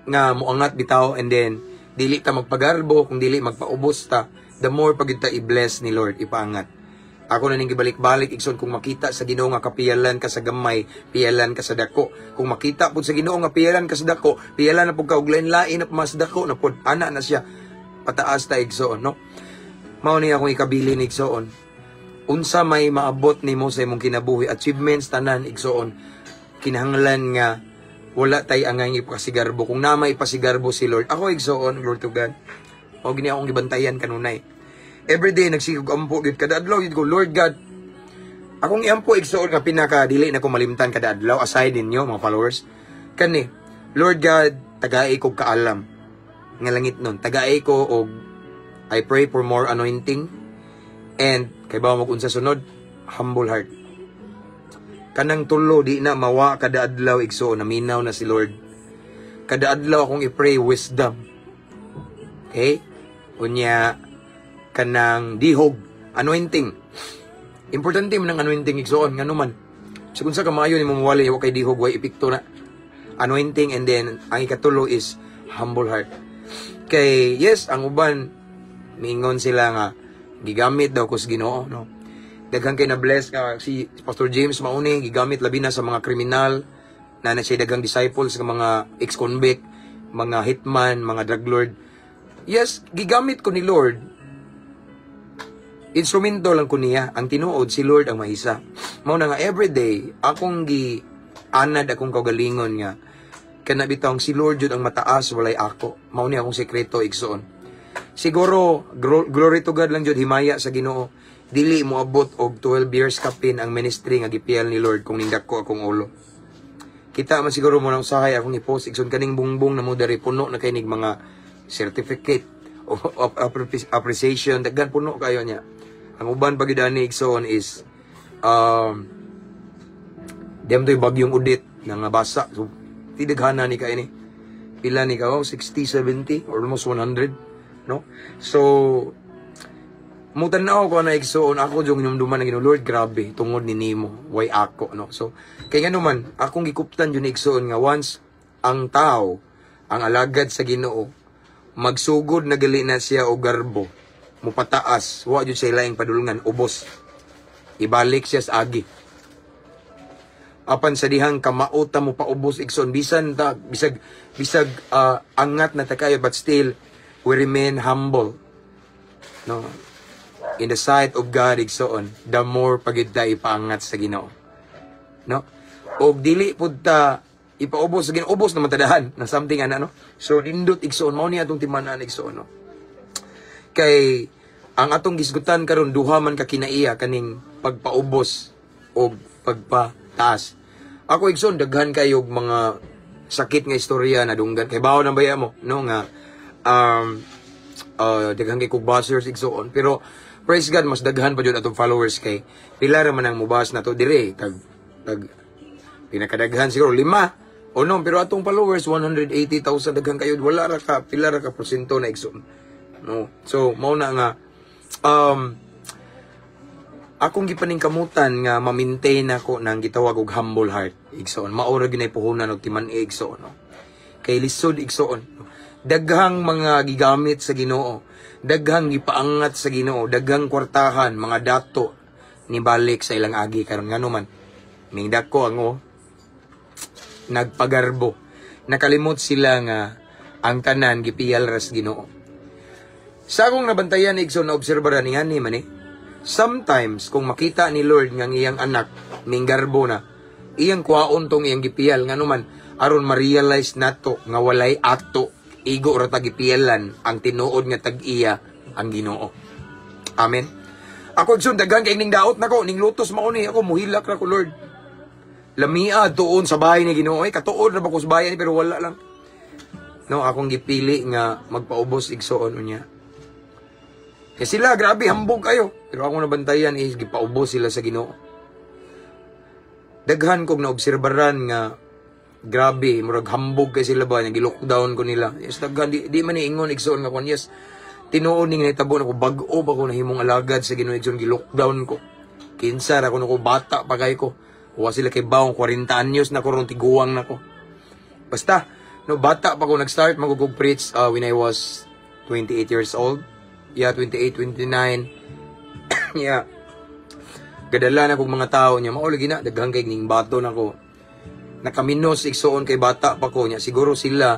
nga moangat bitaw and then dili ta magpagarbo, kung dili magpaubos ta, the more pag ta i-bless ni Lord, ipaangat. Ako na ning gibalik-balik, igsoon, kung makita sa Ginoo nga kapiyalan ka sa gamay, piyalan ka sa dako. Kung makita pud sa Ginoo nga piyalan ka sa dako, piyalan na pud ka og lain-lain na mas dako na pud. Ana na siya. Pataas ta, igsoon, no? Mao ni akong ikabilin, igsoon. Unsa may maabot nimo sa imong kinabuhi, achievements tanan, igsoon, kinahanglan nga wala tay angay ipasigarbo. Kung na may ipasigarbo si Lord. Ako, igsoon, glory to God. Mao gini akong gibantayan kanunay. Everyday nagsigog ampo gyud kada adlaw gyud ko, "Lord God." Akong iampo, igsoon, nga pinaka dili na ko malimtan kada adlaw aside ninyo mga followers. Kani, "Lord God, tagai ko kaalam nga langit nun. Tagai ko og I pray for more anointing and kay bawo mag unsa sunod, humble heart." Kanang tulo di na mawa kada adlaw, igsoon, naminaw na si Lord. Kada adlaw akong i-pray wisdom. Okay? Unya kanang dihog, anointing. Importante man ang anointing, igsoon, ngano man. Sa kung sa kamayo ni mo mawali wa kay dihog, way epekto na. Anointing and then ang ikatulo is humble heart. Kay yes, ang uban miingon sila nga gigamit daw ko sa Ginoo, no. Daghan kay na bless nga si Pastor James mauni gigamit labi na sa mga kriminal na na siya daghang disciples nga mga ex-convict, mga hitman, mga drug lord. Yes, gigamit ko ni Lord. Instrumento lang ko niya. Ang tinuod, si Lord ang mahisa. Mao na nga everyday akong gi anad akong kaugalingon nga kana bitawng si Lord jud ang mataas, walay ako. Mao ni akong sekreto, igsoon. Siguro glory to God lang jud, himaya sa Ginoo. Dili mo abot og 12 years kapin ang ministry nga gipiyal ni Lord kung nindako akong ulo. Kita man siguro mo nang usahay akong i-post, igsoon, kaning bungbong na mo diri puno na kay nig mga certificate of appreciation, daghan, puno kayo niya. Ang uban pa gyud ani, igsoon, is dem to'y bagyong Odette nga nga basa. So tidaghana ni kay ni. Pila ni ka? Oh, 60, 70 or almost 100, no? So mutan-aw ko na, igsoon, ako yung hinumduman ng Ginoo, "Lord, grabe, tungod ni nimo, way ako," no? So kay ngano man akong gikuptan yun, igsoon, nga once ang tao, ang alagad sa Ginoo, magsugod na gali na siya og garbo, mupataas, wa jud siya laing padulngan, ubos, ibalik siya sa agi. Apan sa dihang kamao ta mo paubos, igsoon, bisan ta bisag angat na ta kayo, but still we remain humble, no, in the sight of God, igsoon, the more pagid ta ipaangat sa Ginoo, no? Og dili pud ta ipaubos sa Ginoo, ubos naman tadahan na something ana, no? So nindot, igsoon, mao ni atong timan-an, igsoon, no? Kay ang atong gisgutan karon duha man ka kinaiya, kaning pagpaubos o pagpataas. Ako, igsoon, daghan kayo og mga sakit nga istorya na dunggan kay bawo nang baya mo, no, nga daghan kay kog bashers, igsoon, pero praise God, mas daghan pa jud atong followers kay pila ra man ang mubas na to dire, tag tag pinakadaghan siguro lima o no, pero atong followers 180,000, daghan kayo, wala ra ka pila ra ka porsyento na, igsoon, no? So mao na nga akong gipaningkamutan nga ma-maintain ako ng gitawag og humble heart, igsoon. Mao ra gyud puhunan og timan-i, igsoon, no? Kay lisod, igsoon. Daghang mga gigamit sa Ginoo, daghang gipaangat sa Ginoo, daghang kwartahan, mga dato nibalik sa ilang agi karon. Ngano man, mingdako ang oh, nagpagarbo. Nakalimot sila nga ang tanan gipiyal ras Ginoo. Sa akong nabantayan, igsoon, na obserbaran ni ani man eh. Sometimes kung makita ni Lord nga ang iyang anak minggarbo na, iyang kuwaon tong iyang gipiyal. Ngano man, aron ma-realize nato nga walay ato, igo ra ta gipiyalan, ang tinuod nga tag-iya ang Ginoo. Amen. Ako, igsoon, daghan kay ning daot nako, ning lutos mao ni ako muhilak ra ko, "Lord. Lamia tuon sa bahay ni Ginoo." Ay, katuod ra ba ko sa bahay ni, pero wala lang. No, akong gipili nga magpaubos, igsoon, unya. Kaya sila, grabe, hambog kayo. Pero akong nabantayan is gipaubos sila sa Ginoo. Daghan kog naobserbaran nga grabe, murag hambog kay sila ba, gi-lockdown ko nila. Yes, daghan, di man ingon, igsoon, nga kung yes, tinuod ning nahitabo nako, bag-o ba ko nahimong alagad sa Ginoo, igsoon, gi-lockdown ko. Kinsa ra ko nako, bata pa kay ko. Wa sila kay bawong 40 anyos na ko ron, tiguang na ko. Basta, no, bata pa ko nag-start magugug preach when I was 28 years old. Yeah, 28, 29. Yeah. Gadala na kog mga tao niya, mao lagi na daghan kay ning bato nako. Nakaminos, igsuon, kay bata pa ko niya. Siguro sila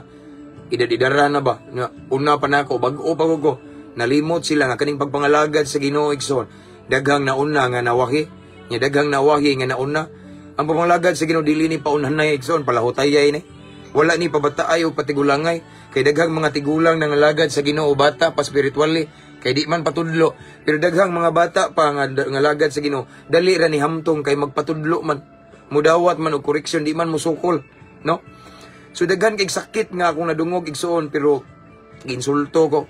idad-idara na ba? Nga, una pa nako, bag-o pa ko. Nalimot sila nga kaning pagpangalagad sa Ginoo, igsoon, daghang nauna nga nawahi. Nya daghang nawahi nga nauna. Ang pagpangalagad sa Ginoo dili ni paunhanay, igsoon, palahutayay ni. Wala ni pabataay o patigulangay. Kay daghang mga tigulang nangalagad sa Ginoo, bata pa spiritually, kay di man patudlo. Pero daghang mga bata pa nga ngalagad sa Ginoo, dali ra ni hamtong kay magpatudlo man. Mudawat man og correction, di man musukol, no? So daghan kay sakit nga akong nadungog, igsuon, pero giinsulto ko.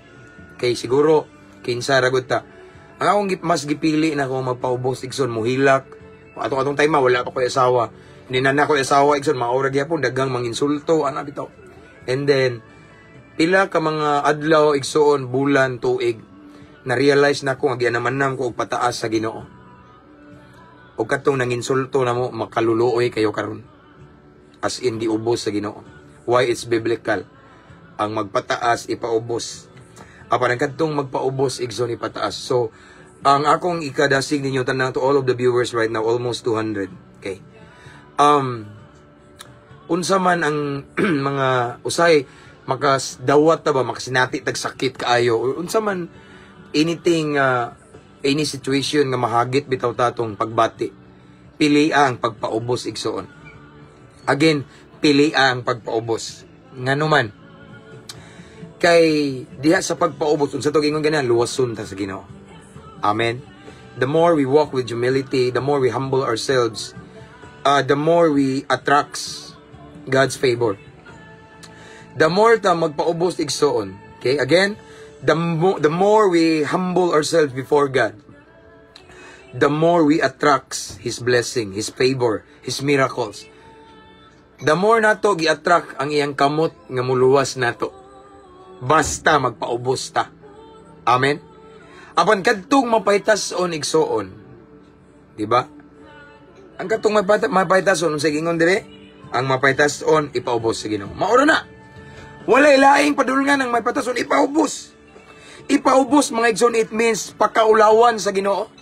Kay siguro kinsa ra gud ta. Ang akong mas gipili na ako magpaubos, igsoon, muhilak. Atong atong time wala pa ko'y asawa. Hindi na na ko'y asawa, igsoon, maura gyapon daghang manginsulto ana bitaw. And then pila ka mga adlaw, igsuon, bulan, tuig, na-realize na ko nga gianaman ko og pataas sa Ginoo. Og katong nanginsulto namo, makaluluoy kayo karon. As in, giubos sa Ginoo. Why? It's biblical. Ang magpataas, ipaubos. Apan ang kadtong magpaubos, igsoon, ipataas. So, ang akong ikadasig ninyo tanan, to all of the viewers right now, almost 200. Okay. Unsa man ang mga usay makasdawat ta ba, makasinati tag sakit kaayo or unsa man, anything, any situation nga mahagit bitaw tatong pagbati, pili ang pagpaubos, igsuon. Again, pili ang pagpaubos. Ngano man? Kay diha sa pagpaubos, unsa to ingon ganan, luwason ta sa Ginoo. Amen. The more we walk with humility, the more we humble ourselves, the more we attracts God's favor. The more ta magpaubos, igsuon. Okay, again, the more we humble ourselves before God, the more we attracts His blessing, His favor, His miracles. The more nato gi-attract ang iyang kamot nga muluwas nato. Basta magpaubos ta. Amen. Apan kadtong mapaytas-on, igsuon, di ba? Ang kadtong mapaytas-on, unsay giingon dire? Ang mapaytas-on ipaubos sa Ginoo. Maura na. Walay laing padulngan ang mapaytas-on, ipaubos. Ipaubos, mga igsoon, it means pakaulawan sa Ginoo.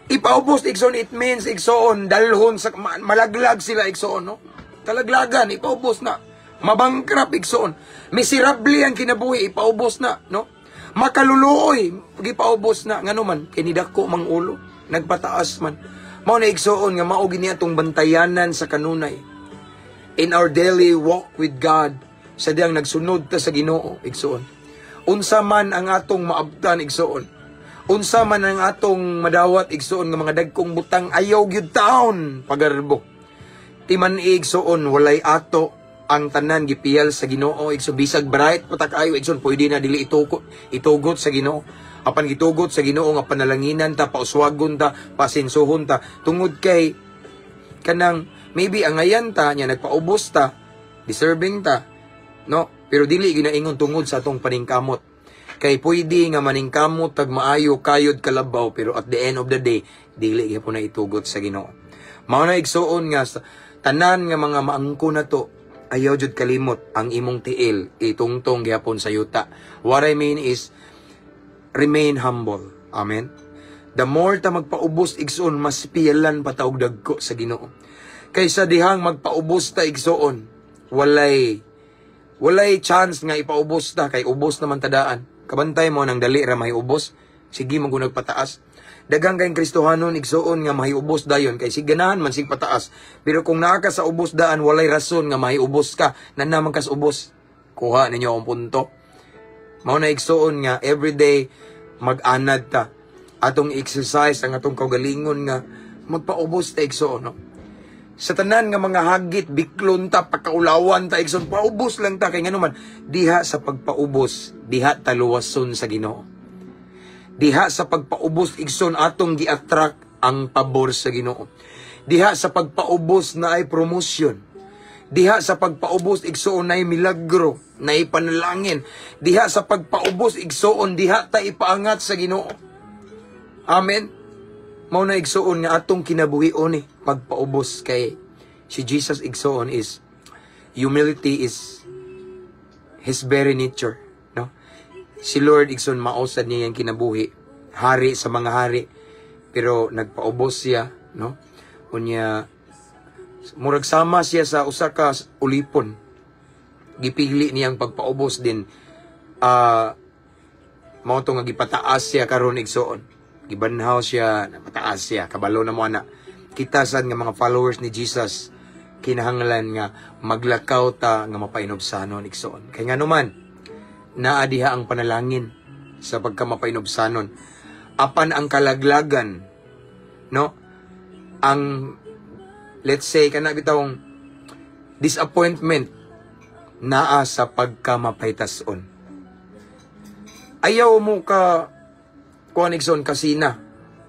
Ipaubos, igsoon, it means, igsoon, dalhon sa malaglag sila, igsoon, no? Kalaglagan, ipaubos na. Mabangkrap, igsoon. Miserable ang kinabuhi, ipaubos na, no? Makaluluoy, gipaubos na. Ngano man? Kay nidako mang ulo, nagpataas man. Mao na, igsoon, nga mao gini atong bantayanan sa kanunay. In our daily walk with God, sa diyang nagsunod ta sa Ginoo, igsoon. Unsa man ang atong maabtan, igsoon. Unsa man ang atong madawat, igsoon, nga mga dagkong butang, ayaw gyud taon pagarbo. Timan, igsoon, walay ato, ang tanan gipiyal sa Ginoo, igsoon. Bisag bright pa ta kaayo, igsoon, pwede na dili itugot itugot sa Ginoo. Apan gitugot sa Ginoo nga panalanginan ta, pauswagon ta, pasensohon ta, tungod kay kanang maybe angayan ta nya nagpaubos ta, deserving ta, no? Pero dili ginaingon tungod sa atong paningkamot, kay pwede nga maningkamot tag maayo kayod kalabaw, pero at the end of the day dili gyapon na itugot sa Ginoo. Mao na, igsuon, nga sa tanan nga mga maangko na to, ayaw jud kalimot ang imong tiil itungtong gyapon sa yuta. What I mean is remain humble. Amen. The more ta magpaubos, igsuon, mas piyalan pa ta og dagko sa Ginoo. Kaysa dihang magpaubos ta, igsuon, walay chance nga ipaubos ta kay ubos naman tadaan. Kabantay mo nang dali ra may ubos, sige mo nagpataas. Daghang kayong Kristohanon, igsuon, nga mahiubos dayon kay siganahan man sig pataas. Pero kung naa ka sa ubos daan, walay rason nga mahiubos ka, nanaman kas ubos. Kuha ninyo akong punto. Mao na, igsuon, nga everyday mag-anad ta. Atong exercise ang atong kaugalingon nga magpaubos ta, igsuon, no? Sa tanan nga mga hagit, biklon ta, pakaulawan ta, igsoon, paubos lang ta kay ngano man, diha sa pagpaubos, diha taluwason sa Ginoo. Diha sa pagpaubos, igsoon, atong gi-attract ang pabor sa Ginoo. Diha sa pagpaubos na ay promotion. Diha sa pagpaubos, igsoon, na ay milagro, na ay panalangin. Diha sa pagpaubos, igsoon, diha ta ipaangat sa Ginoo. Amen. Mao na, igsuon, nga atong kinabuhion ni pagpaubos kay si Jesus, igsuon, is humility is his very nature, no? Si Lord, igsoon, mao sad niya yang kinabuhi, hari sa mga hari. Pero nagpaubos siya, no? Unya murag sama siya sa usa ka ulipon. Gipili niyang pagpaubos din, mao to nga gipataas siya karon, igsuon. Gibanhaw siya, napataas siya, kabalo na mo ana. Kita sad nga mga followers ni Jesus, kinahanglan nga maglakaw ta nga mapainubsanon, igsuon. Kay nganuman, naa diha ang panalangin sa pagka mapainubsanon. Apan ang kalaglagan, no? Ang, let's say, kana bitawng disappointment naa sa pagka mapaytason. Ayaw mo ka kuan, igsoon, kasina,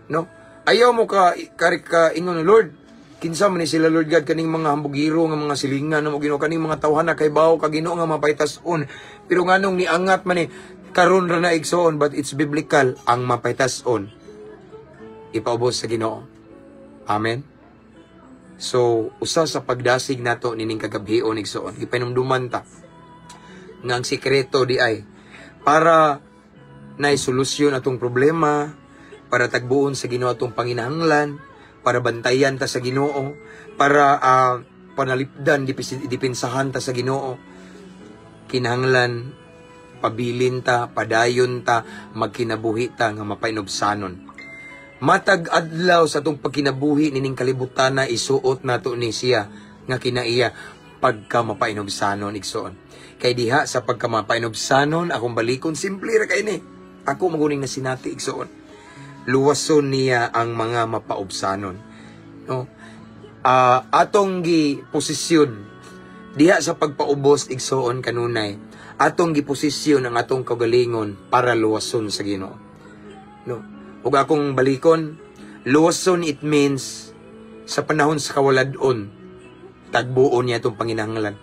no? Ayaw mo ka ingon, "Lord, kinsa man ni sila, Lord God, kaning mga hambugiro nga mga silingan mo, Ginoo, kaning mga tawhana kay bawo ka, Ginoo, nga mapaytason?" Pero nganong niangat man ni karon ra na, igsoon? But it's biblical, ang mapaytason ipaubos sa Ginoo. Amen. So usa sa pagdasig nato nining kagabhion, igsoon, gipanumduman ta nga ang sikreto di ay para na solusyon atong problema, para tagbuon sa Ginoo atong panginahanglan, para bantayan ta sa Ginoo, para panalipdan, dipinsahan ta sa Ginoo. Kinahanglan pabilin ta, padayon ta, magkinabuhi ta nga mapainubsanon. Matag adlaw sa atong pagkinabuhi nining kalibutan na isuot nato ni siya nga kinaiya pagka mapainubsanon, igsoon. Kay diha sa pagka mapainubsanon, akong balikon, simple ra kay ni. Ako maguning na sinati, igsoon. Luwason niya ang mga mapaubsanon. No? Atong gi posisyon diha sa pagpaubos, igsoon, kanunay. Atong giposisyon ang atong kaugalingon para luwason sa Ginoo. No? Ug akong balikon, luwason, it means sa panahon sa kawaladon, tagbuon niya itong panginahanglan.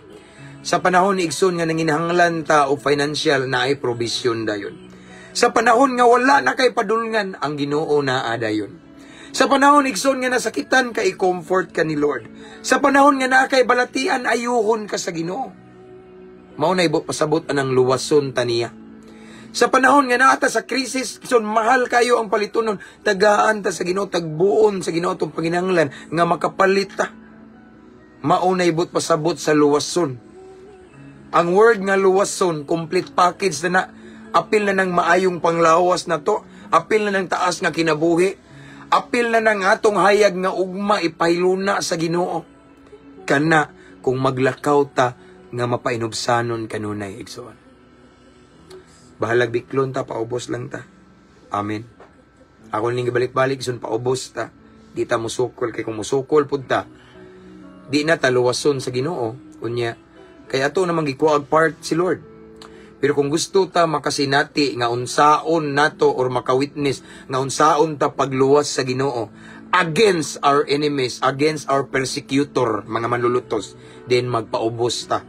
Sa panahon, igsoon, nga nanginahanglan ta og financial, na ay provision dayon. Sa panahon nga wala na kay padulngan, ang Ginoo naa dayon. Sa panahon, igsoon, nga nasakitan ka, i-comfort ka ni Lord. Sa panahon nga naa kay balatian, ayuhon ka sa Ginoo. Mao na ibot pasabot anang luwason ta niya. Sa panahon nga naa ta sa krisis, igsoon, mahal kayo ang palitunon, tagaan ta sa Ginoo, tagbuon sa Ginoo atong panginahanglan nga makapalit ta. Mao na ibot pasabot sa luwason. Ang word nga luwason, complete package na na. Apil na ng maayong panglawas na to, apil na ng taas nga kinabuhi, apil na ng atong hayag nga ugma ipahiluna sa Ginoo. Kana kung maglakaw ta nga mapainubsanon kanunay, igsoon. Bahalag biklon ta, paubos lang ta. Amen. Ako ning gibalik-balik, igsoon, paubos ta. Di ta musukol kay kung musukol pud ta, di na ta luwason sa Ginoo. Unya kay ato namang gikuha part si Lord. Pero kung gusto ta makasinati nga unsaon nato or makawitness nga unsaon ta pagluwas sa Ginoo against our enemies, against our persecutor, mga manlulutos, then magpaubos ta.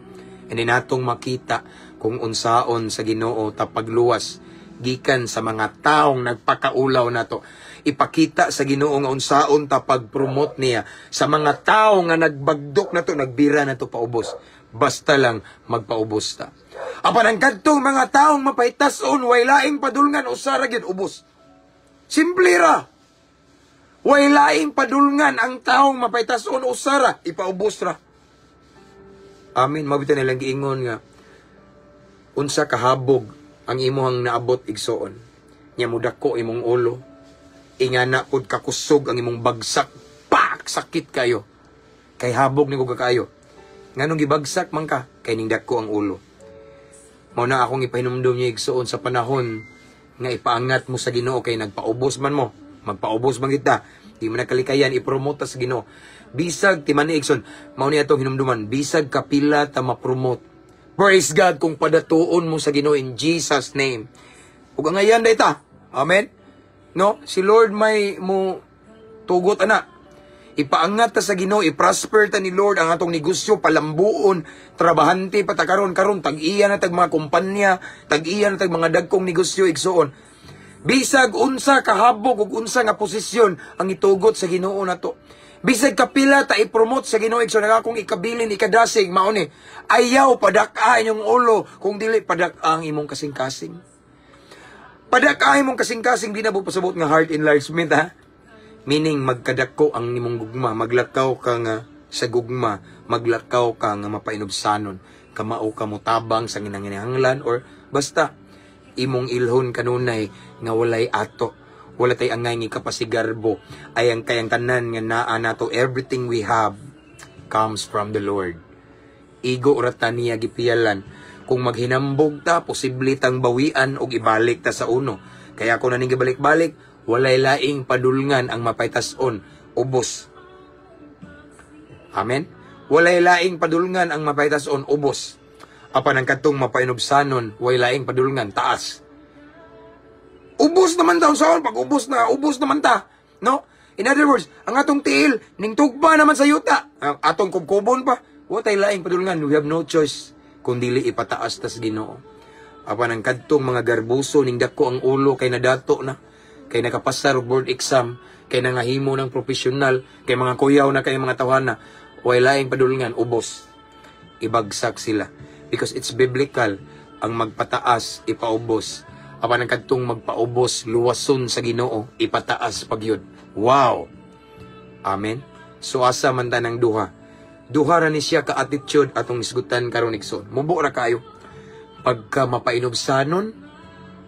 And then atong makita kung unsaon sa Ginoo ta pagluwas gikan sa mga taong nagpakaulaw nato. Ipakita sa Ginoo nga unsaon ta pag-promote niya sa mga tao nga nagbagdok nato, nagbira nato paubos. Basta lang magpaubos ta. Apan ang kadtong mga taong mapaytason, way laing padulngan, usara gyud, ubos. Simple ra. Way laing padulngan ang taong mapaytason, usara, ipaubos ra. Amen. Mao bitaw nilang giingon nga unsa kahabog ang imuhang naabot, igsoon. Nya mudako imong ulo. Ingana pud kakusog ang imong bagsak. Pak! Sakit kayo. Kay habog ni kayo. Nganong gibagsak man ka? Kay ning dako ang ulo. Mao na akong ipahinumdum niyo, igsoon, sa panahon nga ipaangat mo sa Ginoo kay nagpaubos man mo. Magpaubos man kita. Di mo na kalikayan i-promote ta sa Ginoo. Bisag timani, igsoon, mao ni atong hinumduman, bisag kapila ta ma-promote. Praise God kung padatuon mo sa Ginoo in Jesus' name. Ug angayan day ta. Amen. No, si Lord may mo tugot ana. Ipaangat ta sa Ginoo, i-prosper ta ni Lord ang atong negosyo, palambuon, trabahante pa ta karon karon tag-iya na tag mga kumpanya, tag-iya na tag mga dagkong negosyo, igsuon. Bisag unsa kahabog ug unsa nga posisyon ang itugot sa Ginoo nato. Bisag kapila ta i-promote sa Ginoo, igsoon, akong ikabilin, ikadasig mao ni. Ayaw padak-a inyong ulo kung dili padak-a ang imong kasing-kasing. Padak-a imong kasing-kasing, di na po pasabot nga heart enlargement, ha. Meaning magkadako ang imong gugma, maglakaw ka nga sa gugma, maglakaw ka nga mapainubsanon, kamao ka motabang sa ginanginahanglan or basta imong ilhon kanunay nga walay ato. Wala tay angay nga kapasigarbo ay ang kayang tanan nga naa nato, everything we have comes from the Lord. Igo ra ta niya gipiyalan. Kung maghinambog ta, posible tang bawian og ibalik ta sa uno. Kaya kung naning gibalik-balik, walay laing padulngan ang mapaytas-on, ubos. Amen? Walay laing padulngan ang mapaytas-on, ubos. Apan ang katong mapainubsanon, walay laing padulngan, taas. Ubos naman daw saon, pag ubos na, ubos naman ta. No? In other words, ang atong tiil, ning tugba naman sa yuta. Ang atong kubkubon pa, walay laing padulngan, we have no choice kung dili ipataas tas Ginoo. Apan ang kadtong mga garbuso ning dako ang ulo kay nadato na, kay nakapasar og board exam, kay nangahimo ng profesional, kay mga kuyaw na kay mga tawhana, way laing padulngan, ubos. Ibagsak sila. Because it's biblical, ang magpataas, ipaubos. Apan ang kadtong magpaubos, luwason sa Ginoo, ipataas pagyud. Wow! Amen? So asa man ta ng duha? Duha ra ni siya ka attitude atong isgutan karon, igsoon. Mubo ra kayo. Pagka mapainubsanon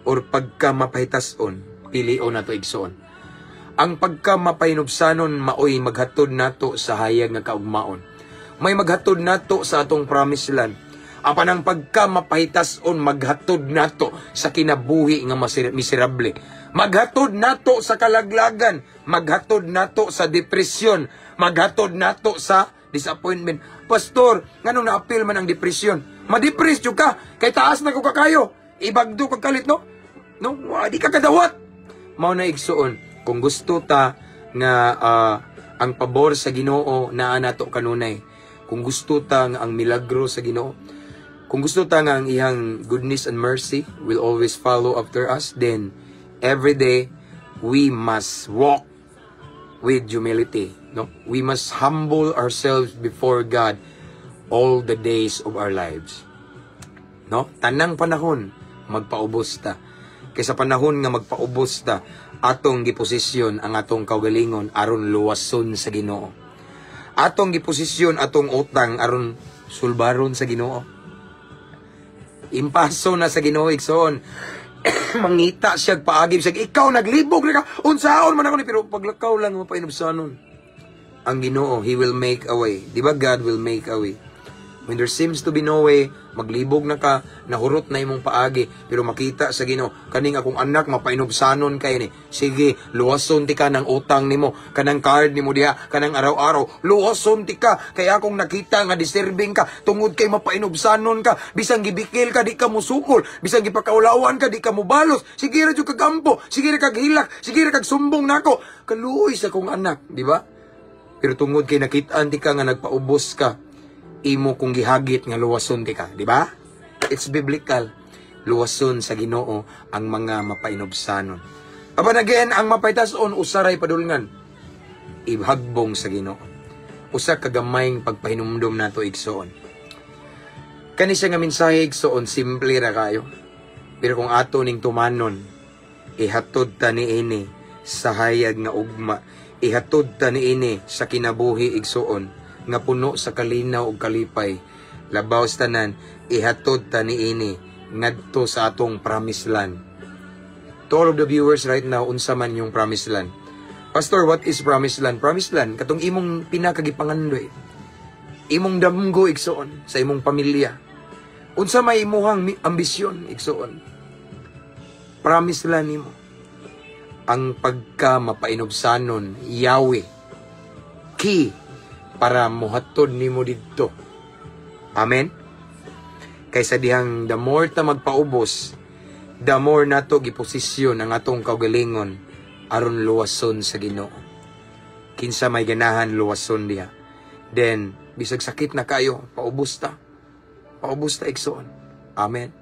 or pagka mapahitason, pilion nato, igsoon. Ang pagka mapahinubsanon maoy maghatod nato sa hayag nga kaugmaon. May maghatod nato sa atong promised land. Apan ang pagka mapahitason maghatod nato sa kinabuhi nga miserable. Maghatod nato sa kalaglagan, maghatod nato sa depresyon, maghatod nato sa disappointment. Pastor, nganong naapil man ang depresyon? Ma-depress jud ka, kay taas na ko kakayo. Ibagdo kag kalit, no? No, wa, di ka kadawat. Mao na, igsuon, kung gusto ta nga ang pabor sa Ginoo naa nato kanunay. Kung gusto ta nga ang milagro sa Ginoo, kung gusto ta nga ang iyang goodness and mercy will always follow after us, then every day we must walk with humility. No? We must humble ourselves before God all the days of our lives. No? Tanang panahon magpaubos ta. Kaysa panahon nga magpaubos ta, atong giposisyon ang atong kaugalingon aron luwason sa Ginoo. Atong giposisyon atong utang aron sulbaron sa Ginoo. Impaso na sa Ginoo, igsoon. Mangita siya paagim siya, ikaw naglibog na ka, unsaon man ako ni, pero paglakaw lang mapainubsanon. Ang Ginoo, He will make a way. Di ba God will make a way? When there seems to be no way, maglibog na ka, nahurot na imong paagi, pero makita sa Ginoo, kaning akong anak mapainubsanon kay ni. Sige, luwason ti ka ng utang nimo, kanang card nimo diha, kanang araw-araw, luwason ti ka, kay akong nakita nga deserving ka, tungod kay mapainubsanon ka, bisan gibikil ka, di ka musukol, bisan gipakaulawan ka, di ka mubalos, sige ra jud kag ampo, sige ra kag hilak, sige ra kag sumbong nako, kaluoy sa akong anak, di ba? Pero tungod kay nakit-an ti ka nga nagpaubos ka, imo kong gihagit nga luwason ti ka, di ba? It's biblical. Luwason sa Ginoo ang mga mapainubsanon. Apan again, ang mapaytason usaray padulngan. Ihagbong sa Ginoo. Usa ka gamayng pagpahinumdom nato, igsoon. Kani siya nga mensahe, igsoon, simple ra kayo. Pero kung ato ning tumanon, ihatod ta niini sa hayag nga ugma, ihatod ta niini sa kinabuhi, igsoon, nga puno sa kalinaw ug kalipay. Labaw sa tanan, ihatod ta niini ngadto sa atong promised land. To all of the viewers right now, unsa man yung promised land? Pastor, what is promised land? Promised land, katong imong pinakagipangandoy. Imong damgo, igsoon, sa imong pamilya. Unsa may imuhang ambisyon, igsoon? Promised land nimo. Ang pagka mapainubsanon, Yahweh, key para muhatod nimo didto. Amen? Kaysa dihang the more ta magpaubos, the more nato giposisyon ang atong kaugalingon aron luwason sa Ginoo. Kinsa may ganahan luwason diha? Then bisag sakit na kayo, paubos ta. Paubos ta, igsoon. Amen.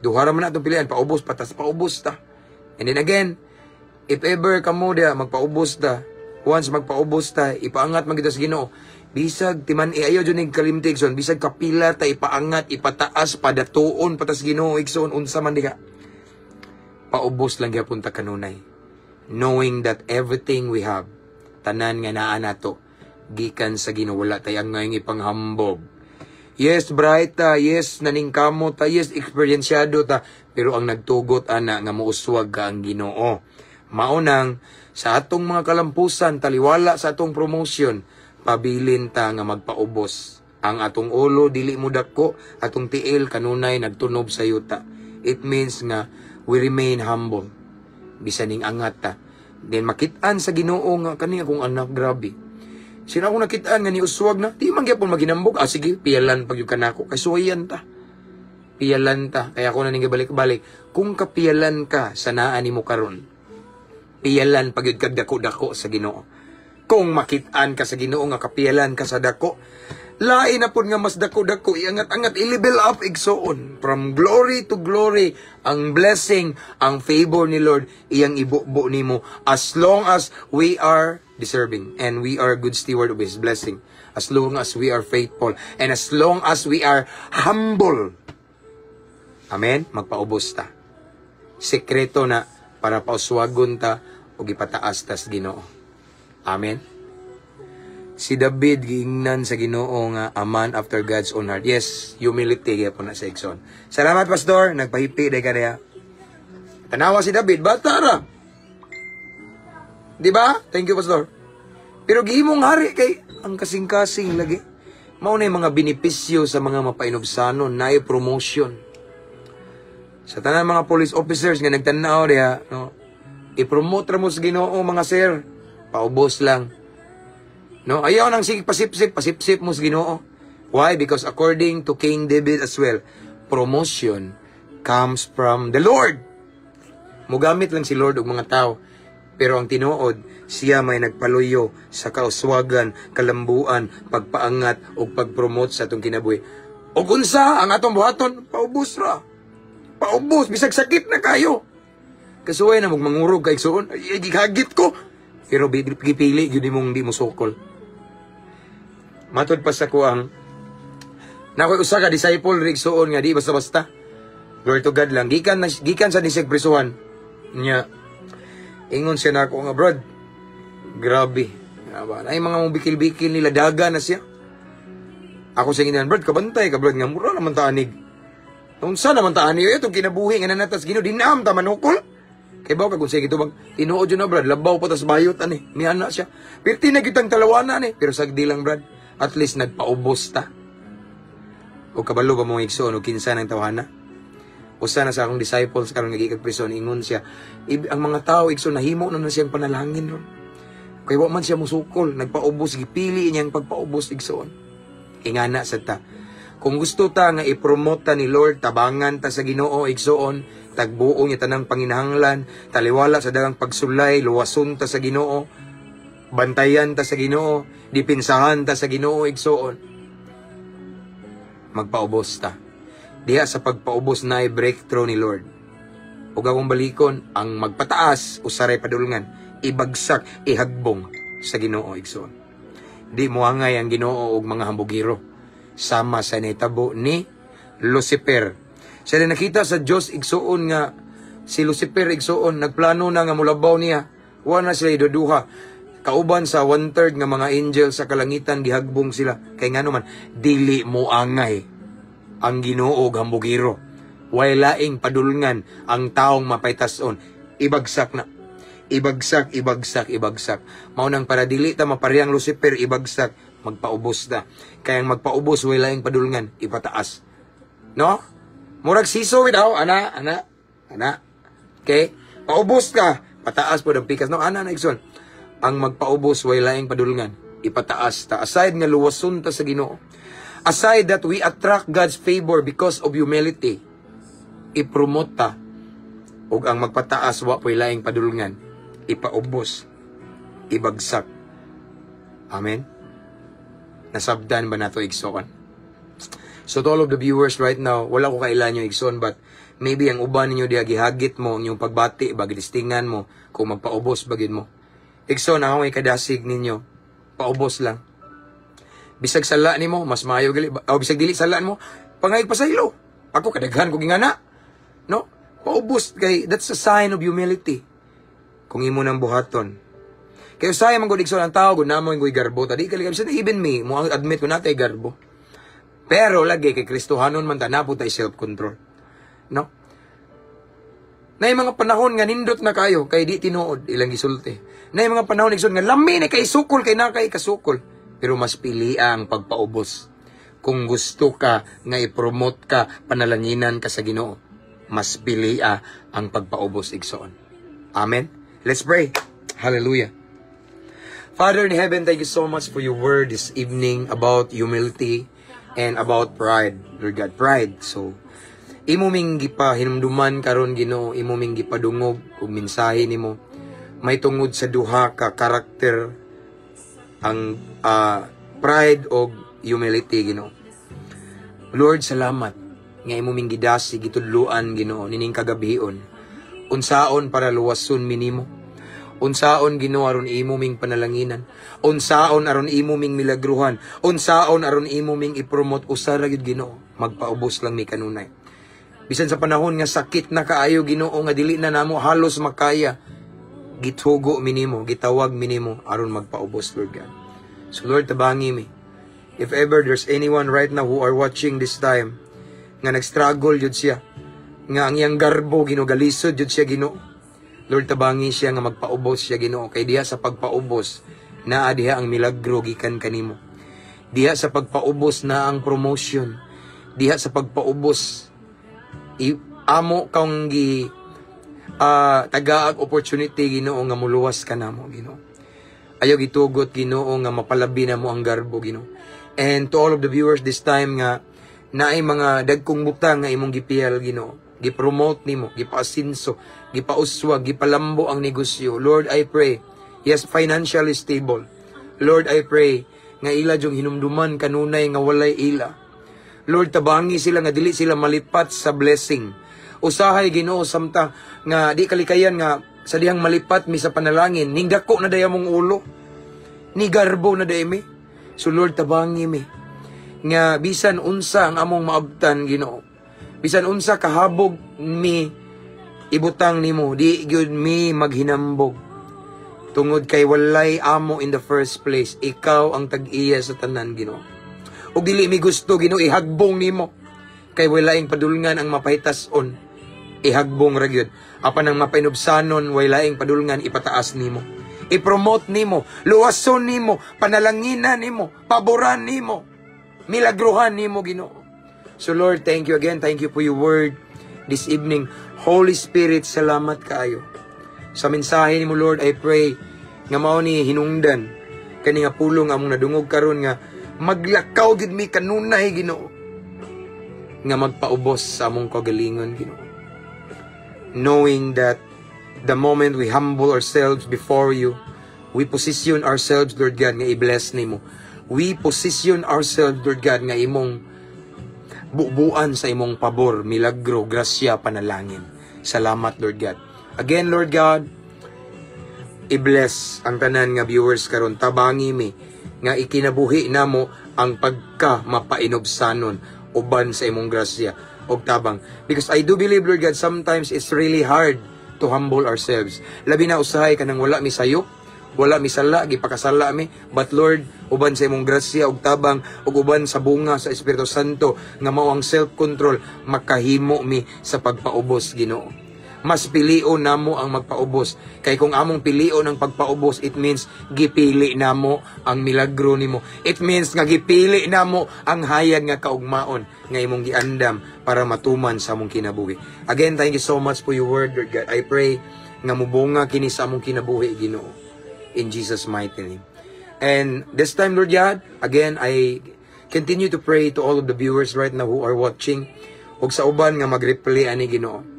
Duha ra man atong pilian, paubos patas, paubos ta. And then again, if ever kamo diha magpaubos ta, once magpaubos ta, ipaangat man kita sa Ginoo. Bisag timan eh, ayaw jud ning kalimti, igsoon, bisag kapila ta ipaangat, ipataas, padatuon patas Ginoo, igsoon, unsa man diha. Paubos lang gyapon ta kanunay. Knowing that everything we have, tanan nga naa nato, gikan sa Ginoo, wala tay angay ipanghambog. Yes, bright ta, yes, naningkamot ta, yes, eksperyensyado ta, pero ang nagtugot ana nga muuswag ka ang Ginoo. Mao nang sa atong mga kalampusan, taliwala sa atong promotion, pabilin ta nga magpaubos. Ang atong ulo dili mo dako, atong tiil kanunay nagtunob sa yuta. It means nga we remain humble. Bisan ning angat ta. Then makit-an sa Ginoo nga kani akong anak, grabe. Sino akong nakitaan nga ni uswag na, di man gyapon maginambog. Ah, sige, piyalan pag ka nako. Kay suwayan ta. Piyalan ta. Kaya ako na ning balik-balik. Kung kapiyalan ka sa naa nimo karon, piyalan pag kag dako-dako sa Ginoo. Kung makit-an ka sa Ginoo nga kapiyalan ka sa dako, lain na pud nga mas dako-dako, iangat-angat, i-level up, igsoon. From glory to glory, ang blessing, ang favor ni Lord, iyang ibubo nimo as long as we are deserving and we are good steward of His blessing. As long as we are faithful and as long as we are humble. Amen? Magpaubos ta. Sekreto na para pauswagon ta o ipataas ta sa Ginoo. Amen? Si David giingnan sa Ginoo nga a man after God's own heart. Yes, humility gyapon na sa, igsoon. Salamat, pastor, nagpahipi day ka diha. Tanawa si David, bata ra. Di ba? Thank you, pastor. Pero gihimong hari kay ang kasing-kasing lagi. Mao na yung mga benepisyo sa mga mapainubsanon, naay promotion. Sa tanan mga police officers nga nagtanaw diha, no? I-promote ra mo sa Ginoo, mga sir. Paubos lang. No, ayaw nang sige pasipsip, pasipsip mo sa Ginoo. Why? Because according to King David as well, promotion comes from the Lord. Mugamit lang si Lord og mga tao. Pero ang tinuod, siya may nagpaluyo sa kauswagan, kalambuan, pagpaangat ug pagpromote sa atong kinabuhi. Ug unsa ang atong buhaton? Paubos ra. Paubos bisag sakit na kayo. Kasuway na mong mangurog kay igsoon. Ay, gihagit ko. Pero gipili gyud nimong di mo sukol. Matod pa sa kuang na usa ka disciple rig suon nga di basta-basta. Glory to God lang. Gikan sa nisig prisuhan. Nya ingon siya nako nga, "Brod, grabe. Ay mga mong bikil-bikil nila daga na siya." Ako sa ingon, "Brod, kabantay ka, brod, nga mura naman taanig. Unsa naman taani itong kinabuhi nga nanatas Ginoo, dinam ta manukol." Kay baw ka kung sige bang tinuod yun na, brad, labaw pa tas bayot ani. Miana siya. Pirti na gyud ang talawana ni, pero sagdi lang, brad. At least nagpaubos ta. O kabalo ba mong igsoon o kinsa ng tawhana? Usa na sa akong disciples karon nga gikan prison, ingon siya, ang mga tao, igsoon, nahimo na na siyang panalangin ron. Kay wa man siya musukol, nagpaubos, gipili niyang pagpaubos, igsoon. Ingana sa ta. Kung gusto ta nga i-promote ta ni Lord, tabangan ta sa Ginoo, igsoon, tagbuo niya tanang panginahanglan, taliwala sa dagang pagsulay, luwason ta sa Ginoo, bantayan ta sa Ginoo, dipinsahan ta sa Ginoo, igsoon. Magpaubos ta. Diha sa pagpaubos na breakthrough ni Lord. Ug akong balikon, ang magpataas usaray padulngan, ibagsak, ihagbong sa Ginoo, igsoon. Di mo angay ang Ginoo og mga hambugiro. Sama sa nitabo ni Lucifer. Siya nakita sa Dios, igsuon, nga si Lucifer, igsuon, nagplano na nga mulabaw niya. Wa na sila iduduha. Kauban sa one-third nga mga angel sa kalangitan, gihagbong sila. Kay ngano man, dili mo angay ang Ginoo og hambugiro. Way laing padulngan ang taong mapaytason. Ibagsak na. Ibagsak, ibagsak, ibagsak. Mao nang para dili ta maparehang Lucifer, ibagsak, magpaubos ta. Kaya ang magpaubos, way laing padulngan, ipataas. No? Murag siso bitaw, ana, ana, ana. Okay? Paubos ka, pataas po ang pikas. No, ana na, igsoon. Ang magpaubos, way laing padulngan, ipataas ta. Aside nga luwason ta sa Ginoo. Aside that we attract God's favor because of humility, ipromote ta. Ug ang magpataas wa po'y laing padulngan, ipaubos, ibagsak. Amen. Nasabdan ba nato, igsoon? So to all of the viewers right now, wala ko kailan nyo, igsoon, but maybe ang uban ninyo diha gihagit mo ang inyong pagbati, bagidistingan mo, kung magpaubos bagid mo. Igsoon, ako may kadasig ninyo, paubos lang. Bisag sala nimo, mas maayo gali, o bisag dili sala mo, pangayig pasaylo. Ako kadaghan ko gingana. No? Paubos kay that's a sign of humility. Kung imo nang buhaton. Kay usahay man gud, igsoon, ang tao gud namo yung garbo. Tadi kali even me, mo admit ko natay garbo. Pero lagi kay Kristohanon man ta, naa pod tay self-control. No? Naay mga panahon nga nindot na kayo kay di tinuod ilang gisulti. Naay mga panahon, igsoon, nga lami ni kay sukol kay na kay kasukol. Pero mas pili ang pagpaubos. Kung gusto ka nga i-promote ka, panalanginan ka sa Ginoo, mas pili ang pagpaubos, igsoon. Amen. Let's pray. Hallelujah. Father in heaven, thank you so much for your word this evening about humility and about pride. Lord God, pride. So, imo ming gipahinumduman karon, Ginoo, imo ming gipadungog ug mensahe nimo may tungod sa duha ka karakter, ang pride og humility, Ginoo. Lord, salamat nga imo ming gidasi, gitudloan, Ginoo, nining kagabhion. Unsaon para luwason mi nimo? Unsaon, Ginoo, aron imo ming panalanginan? Unsaon aron imo ming milagruhan? Unsaon aron imo ming ipromote? Usa ra gyud, Ginoo, magpaubos lang mi kanunay. Bisan sa panahon nga sakit na kaayo, Ginoo, nga dili na namo halos makaya, gitugo mi nimo, gitawag mi nimo aron magpaubos, Lord God. So Lord, tabangi mi. If ever there's anyone right now who are watching this time nga nag-struggle jud siya, nga ang iyang garbo, Ginoo, galisod jud siya, Ginoo. Lord, tabangi siya nga magpaubos siya, Ginoo, kay diha sa pagpaubos naa diha ang milagro gikan kanimo. Diha sa pagpaubos na ang promotion. Diha sa pagpaubos amo kang gi tagaag opportunity, Ginoo, nga muluwas ka namo, Ginoo. Ayaw gitugot, Ginoo, nga mapalabi namo ang garbo, Ginoo. And to all of the viewers this time nga naay mga dagkong butang nga imong gipiyal, Ginoo, gipromote nimo, gipaasinso, gipauswag, gipalambo ang negosyo. Lord, I pray, yes, financially stable. Lord, I pray nga ila jung hinumduman kanunay nga walay ila. Lord, tabangi sila nga dili sila malipat sa blessing. Usahay, Ginoo, samta nga di kalikayan nga sa dihang malipat mi sa panalangin, ning dako na day among ulo. Ni garbo na day mi. So Lord, tabangi mi nga bisan unsa ang among maabtan, Ginoo. Bisan unsa kahabog mi ibutang nimo, di gyud mi maghinambog. Tungod kay walay amo in the first place, ikaw ang tag-iya sa tanan, Ginoo. Ug dili mi gusto, Ginoo, ihagbong nimo. Kay walaing padulngan ang mapahitas-on. Ihagbong ra gyud. Apan ang mapainubsanon, walaing padulngan, ipataas nimo. I-promote nimo, luwason nimo, panalanginan nimo, paboran nimo, milagruhan nimo, Ginoo. So Lord, thank you again. Thank you for your word this evening. Holy Spirit, salamat kaayo. Sa mensahe nimo, Lord, I pray nga mao ni hinungdan kani nga pulong among nadungog karon nga maglakaw gid mi kanunay, Ginoo, nga magpaubos sa among kagalingon, Ginoo. Knowing that the moment we humble ourselves before you, we position ourselves, Lord God, nga i-bless nimo. We position ourselves, Lord God, nga imong bubuan sa imong pabor, milagro, grasya, panalangin. Salamat, Lord God. Again, Lord God, i-bless ang tanan nga viewers karon. Tabangi mi nga ikinabuhi namo ang pagka mapainubsanon uban sa imong grasya og tabang, because I do believe, Lord God, sometimes it's really hard to humble ourselves, labi na usahay kanang wala mi sayop, wala mi sala, gipakasala mi. But Lord, uban sa imong grasya ug tabang ug uban sa bunga sa Espiritu Santo nga mao ang self-control, makahimo mi sa pagpaubos, Ginoo. Mas pilion namo ang magpaubos. Kay kung among pilion ang pagpaubos, it means gipili namo ang milagro nimo. It means nga gipili namo ang hayag nga kaugmaon nga imong giandam para matuman sa among kinabuhi. Again, thank you so much for your word, Lord God. I pray nga mubunga kini sa among kinabuhi, Ginoo. In Jesus' mighty name. And this time, Lord God, again, I continue to pray to all of the viewers right now who are watching ug sa uban nga mag-replay ani, Ginoo.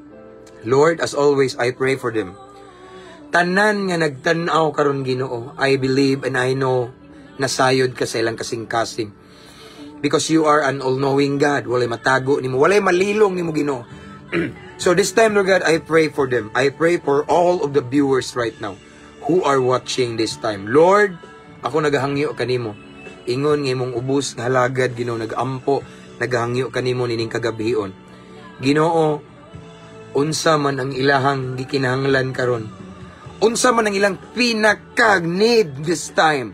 Lord, as always, I pray for them. Tanan nga nagtan-aw karon, Ginoo, I believe and I know nasayod ka sa ilang kasing-kasing. Because you are an all-knowing God. Walay matago nimo, walay malilong nimo, Ginoo. So this time, Lord God, I pray for them. I pray for all of the viewers right now who are watching this time. Lord, ako nagahangyo kanimo. Ingon nga imong ubos nga halagad, Ginoo, nagampo, nagahangyo kanimo nining kagabhion. Ginoo, unsa man ang ilahang gikinahanglan karon. Unsa man ang ilang pinaka need this time.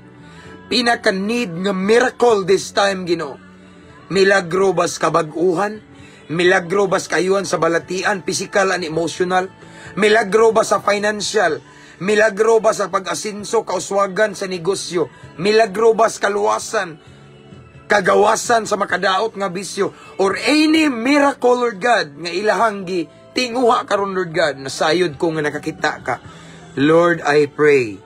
Pinaka need nga miracle this time, Ginoo. Milagro bas kabag-uhan? Milagro bas kayuhan sa balatian, physical and emotional? Milagro ba sa financial? Milagro ba sa pag-asinso, kauswagan sa negosyo? Milagro ba sa kaluwasan? Kagawasan sa makadaot nga bisyo? Or any miracle, Lord God, nga ilahang gi tinguha karon, Lord God, nasayod ko nga nakakita ka. Lord, I pray.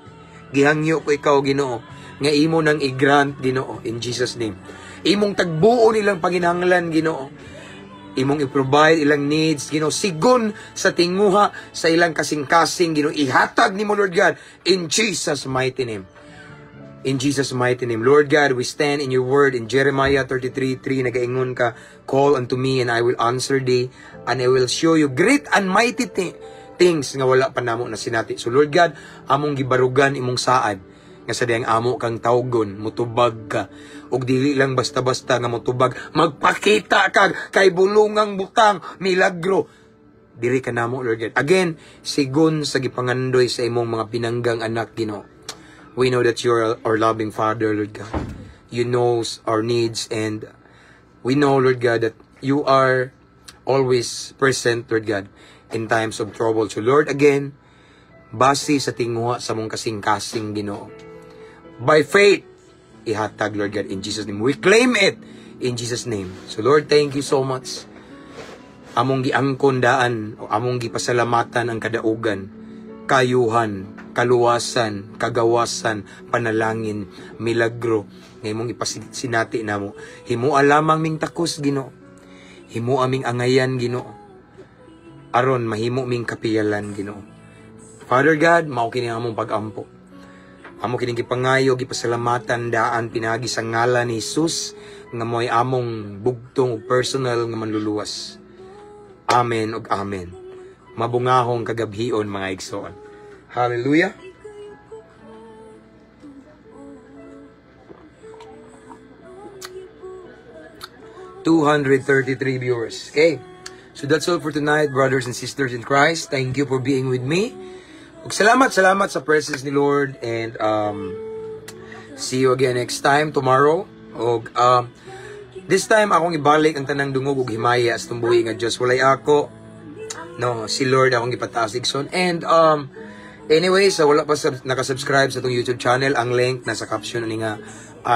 Gihangyo ko ikaw, Ginoo, nga imo nang i-grant, Ginoo, in Jesus' name. Imong tagbuon ilang panginahanglan, Ginoo. Imong i-provide ilang needs, Ginoo, sigon sa tinguha sa ilang kasing-kasing, Ginoo, ihatag nimo, Lord God, in Jesus' mighty name. In Jesus' mighty name. Lord God, we stand in your word in Jeremiah 33:3, nagaingon ka, "Call unto me and I will answer thee and I will show you great and mighty things nga wala pa namo na sinati." So Lord God, among gibarugan imong saad nga sa diyang amo kang tawgon, mutubag ka. Ug dili lang basta-basta nga mutubag, magpakita ka kay bulungang butang, milagro. Diri ka namo, Lord God. Again, sigon sa gipangandoy sa imong mga pinanggang anak, Ginoo. We know that you're our loving Father, Lord God. You knows our needs and we know, Lord God, that you are always present, Lord God, in times of trouble. So, Lord, again, base sa tinguha sa mong kasing-kasing, Ginoo. By faith, ihatag, Lord God, in Jesus' name. We claim it in Jesus' name. So, Lord, thank you so much. Among giangkon daan o among gipasalamatan ang kadaugan, kayuhan, kaluwasan, kagawasan, panalangin, milagro nga imong ipasinati namo. Himua lamang ming takos, Ginoo. Himua ming angayan, Ginoo. Aron mahimo ming kapiyalan, Ginoo. Father God, mao kini ang among pag-ampo. Amo kining gipangayo, gipasalamatan daan pinagi sa ngalan ni Jesus nga mo'y among bugtong ug personal nga manluluwas. Amen ug amen. Mabungahong kagabhion, mga igsoon. Hallelujah. 233 viewers. Okay. So that's all for tonight, brothers and sisters in Christ. Thank you for being with me. Ug salamat, salamat sa presence ni Lord and see you again next time tomorrow. Og this time akong ibalik ang tanang dungog ug himaya sa tumbuhi nga Dios. Walay ako, no, si Lord akong gipataas, igsoon. And anyway, sa wala pa nakasubscribe sa atong YouTube channel, ang link nasa caption ani nga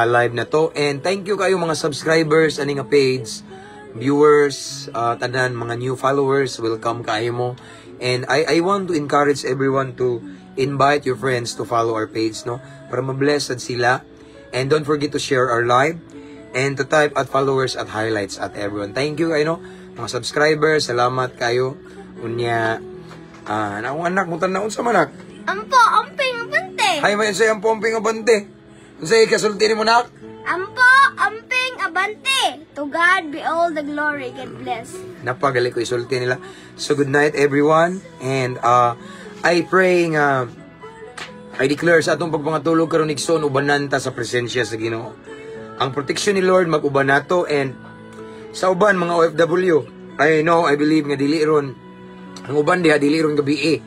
live na to. And thank you kayo mga subscribers ani nga page, viewers, tanan mga new followers, welcome kayo mo. And I want to encourage everyone to invite your friends to follow our page, no? Para ma-bless sad sila. And don't forget to share our live and to type at followers at highlights at everyone. Thank you kayo, no? Mga subscribers, salamat kayo. Unya, na akong anak mo tan-awon sa manak.
Ampo, amping, abante.
Hay man sa ampo amping abante. Unsay kasulti nimo, nak?
Ampo, amping, abante. To God be all the glory. God bless.
Napagali ko isulti nila. So good night, everyone, and I pray nga I declare sa atong pagpangatulog karon, igsoon, ubanan ta sa presensya sa Ginoo. Ang protection ni Lord mag-uban nato and sa uban mga OFW. I know, I believe nga dili ron ang uban diha, dili ron gabi eh.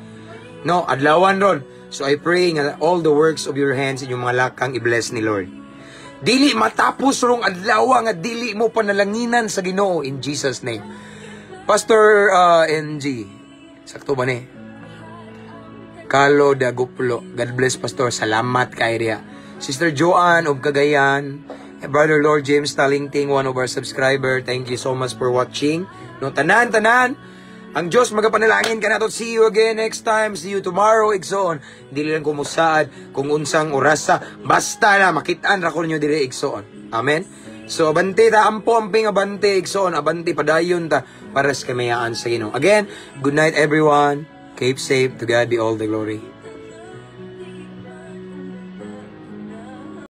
No, adlawan ron. So I pray nga all the works of your hands, inyong mga lakang, i-bless ni Lord. Dili matapos rong adlaw nga dili mo panalanginan sa Ginoo in Jesus' name. Pastor NG, sakto ba ni? Carlo Daguplo. God bless, Pastor. Salamat kay Ria. Sister Joanne of Cagayan, Brother Lord James Talingting, one of our subscriber. Thank you so much for watching. No, tanan, tanan. Ang Diyos magapanalangin ka nato. See you again next time. See you tomorrow, igsoon. Dili lang kumusaad kung unsang orasa. Basta na makitaan ra ko ninyo dire, igsoon. Amen. So abante ta, ampo amping abante, igsoon, abante padayon ta para sa kamayaan sa Ginoo. Again, good night, everyone. Keep safe. To God be all the glory.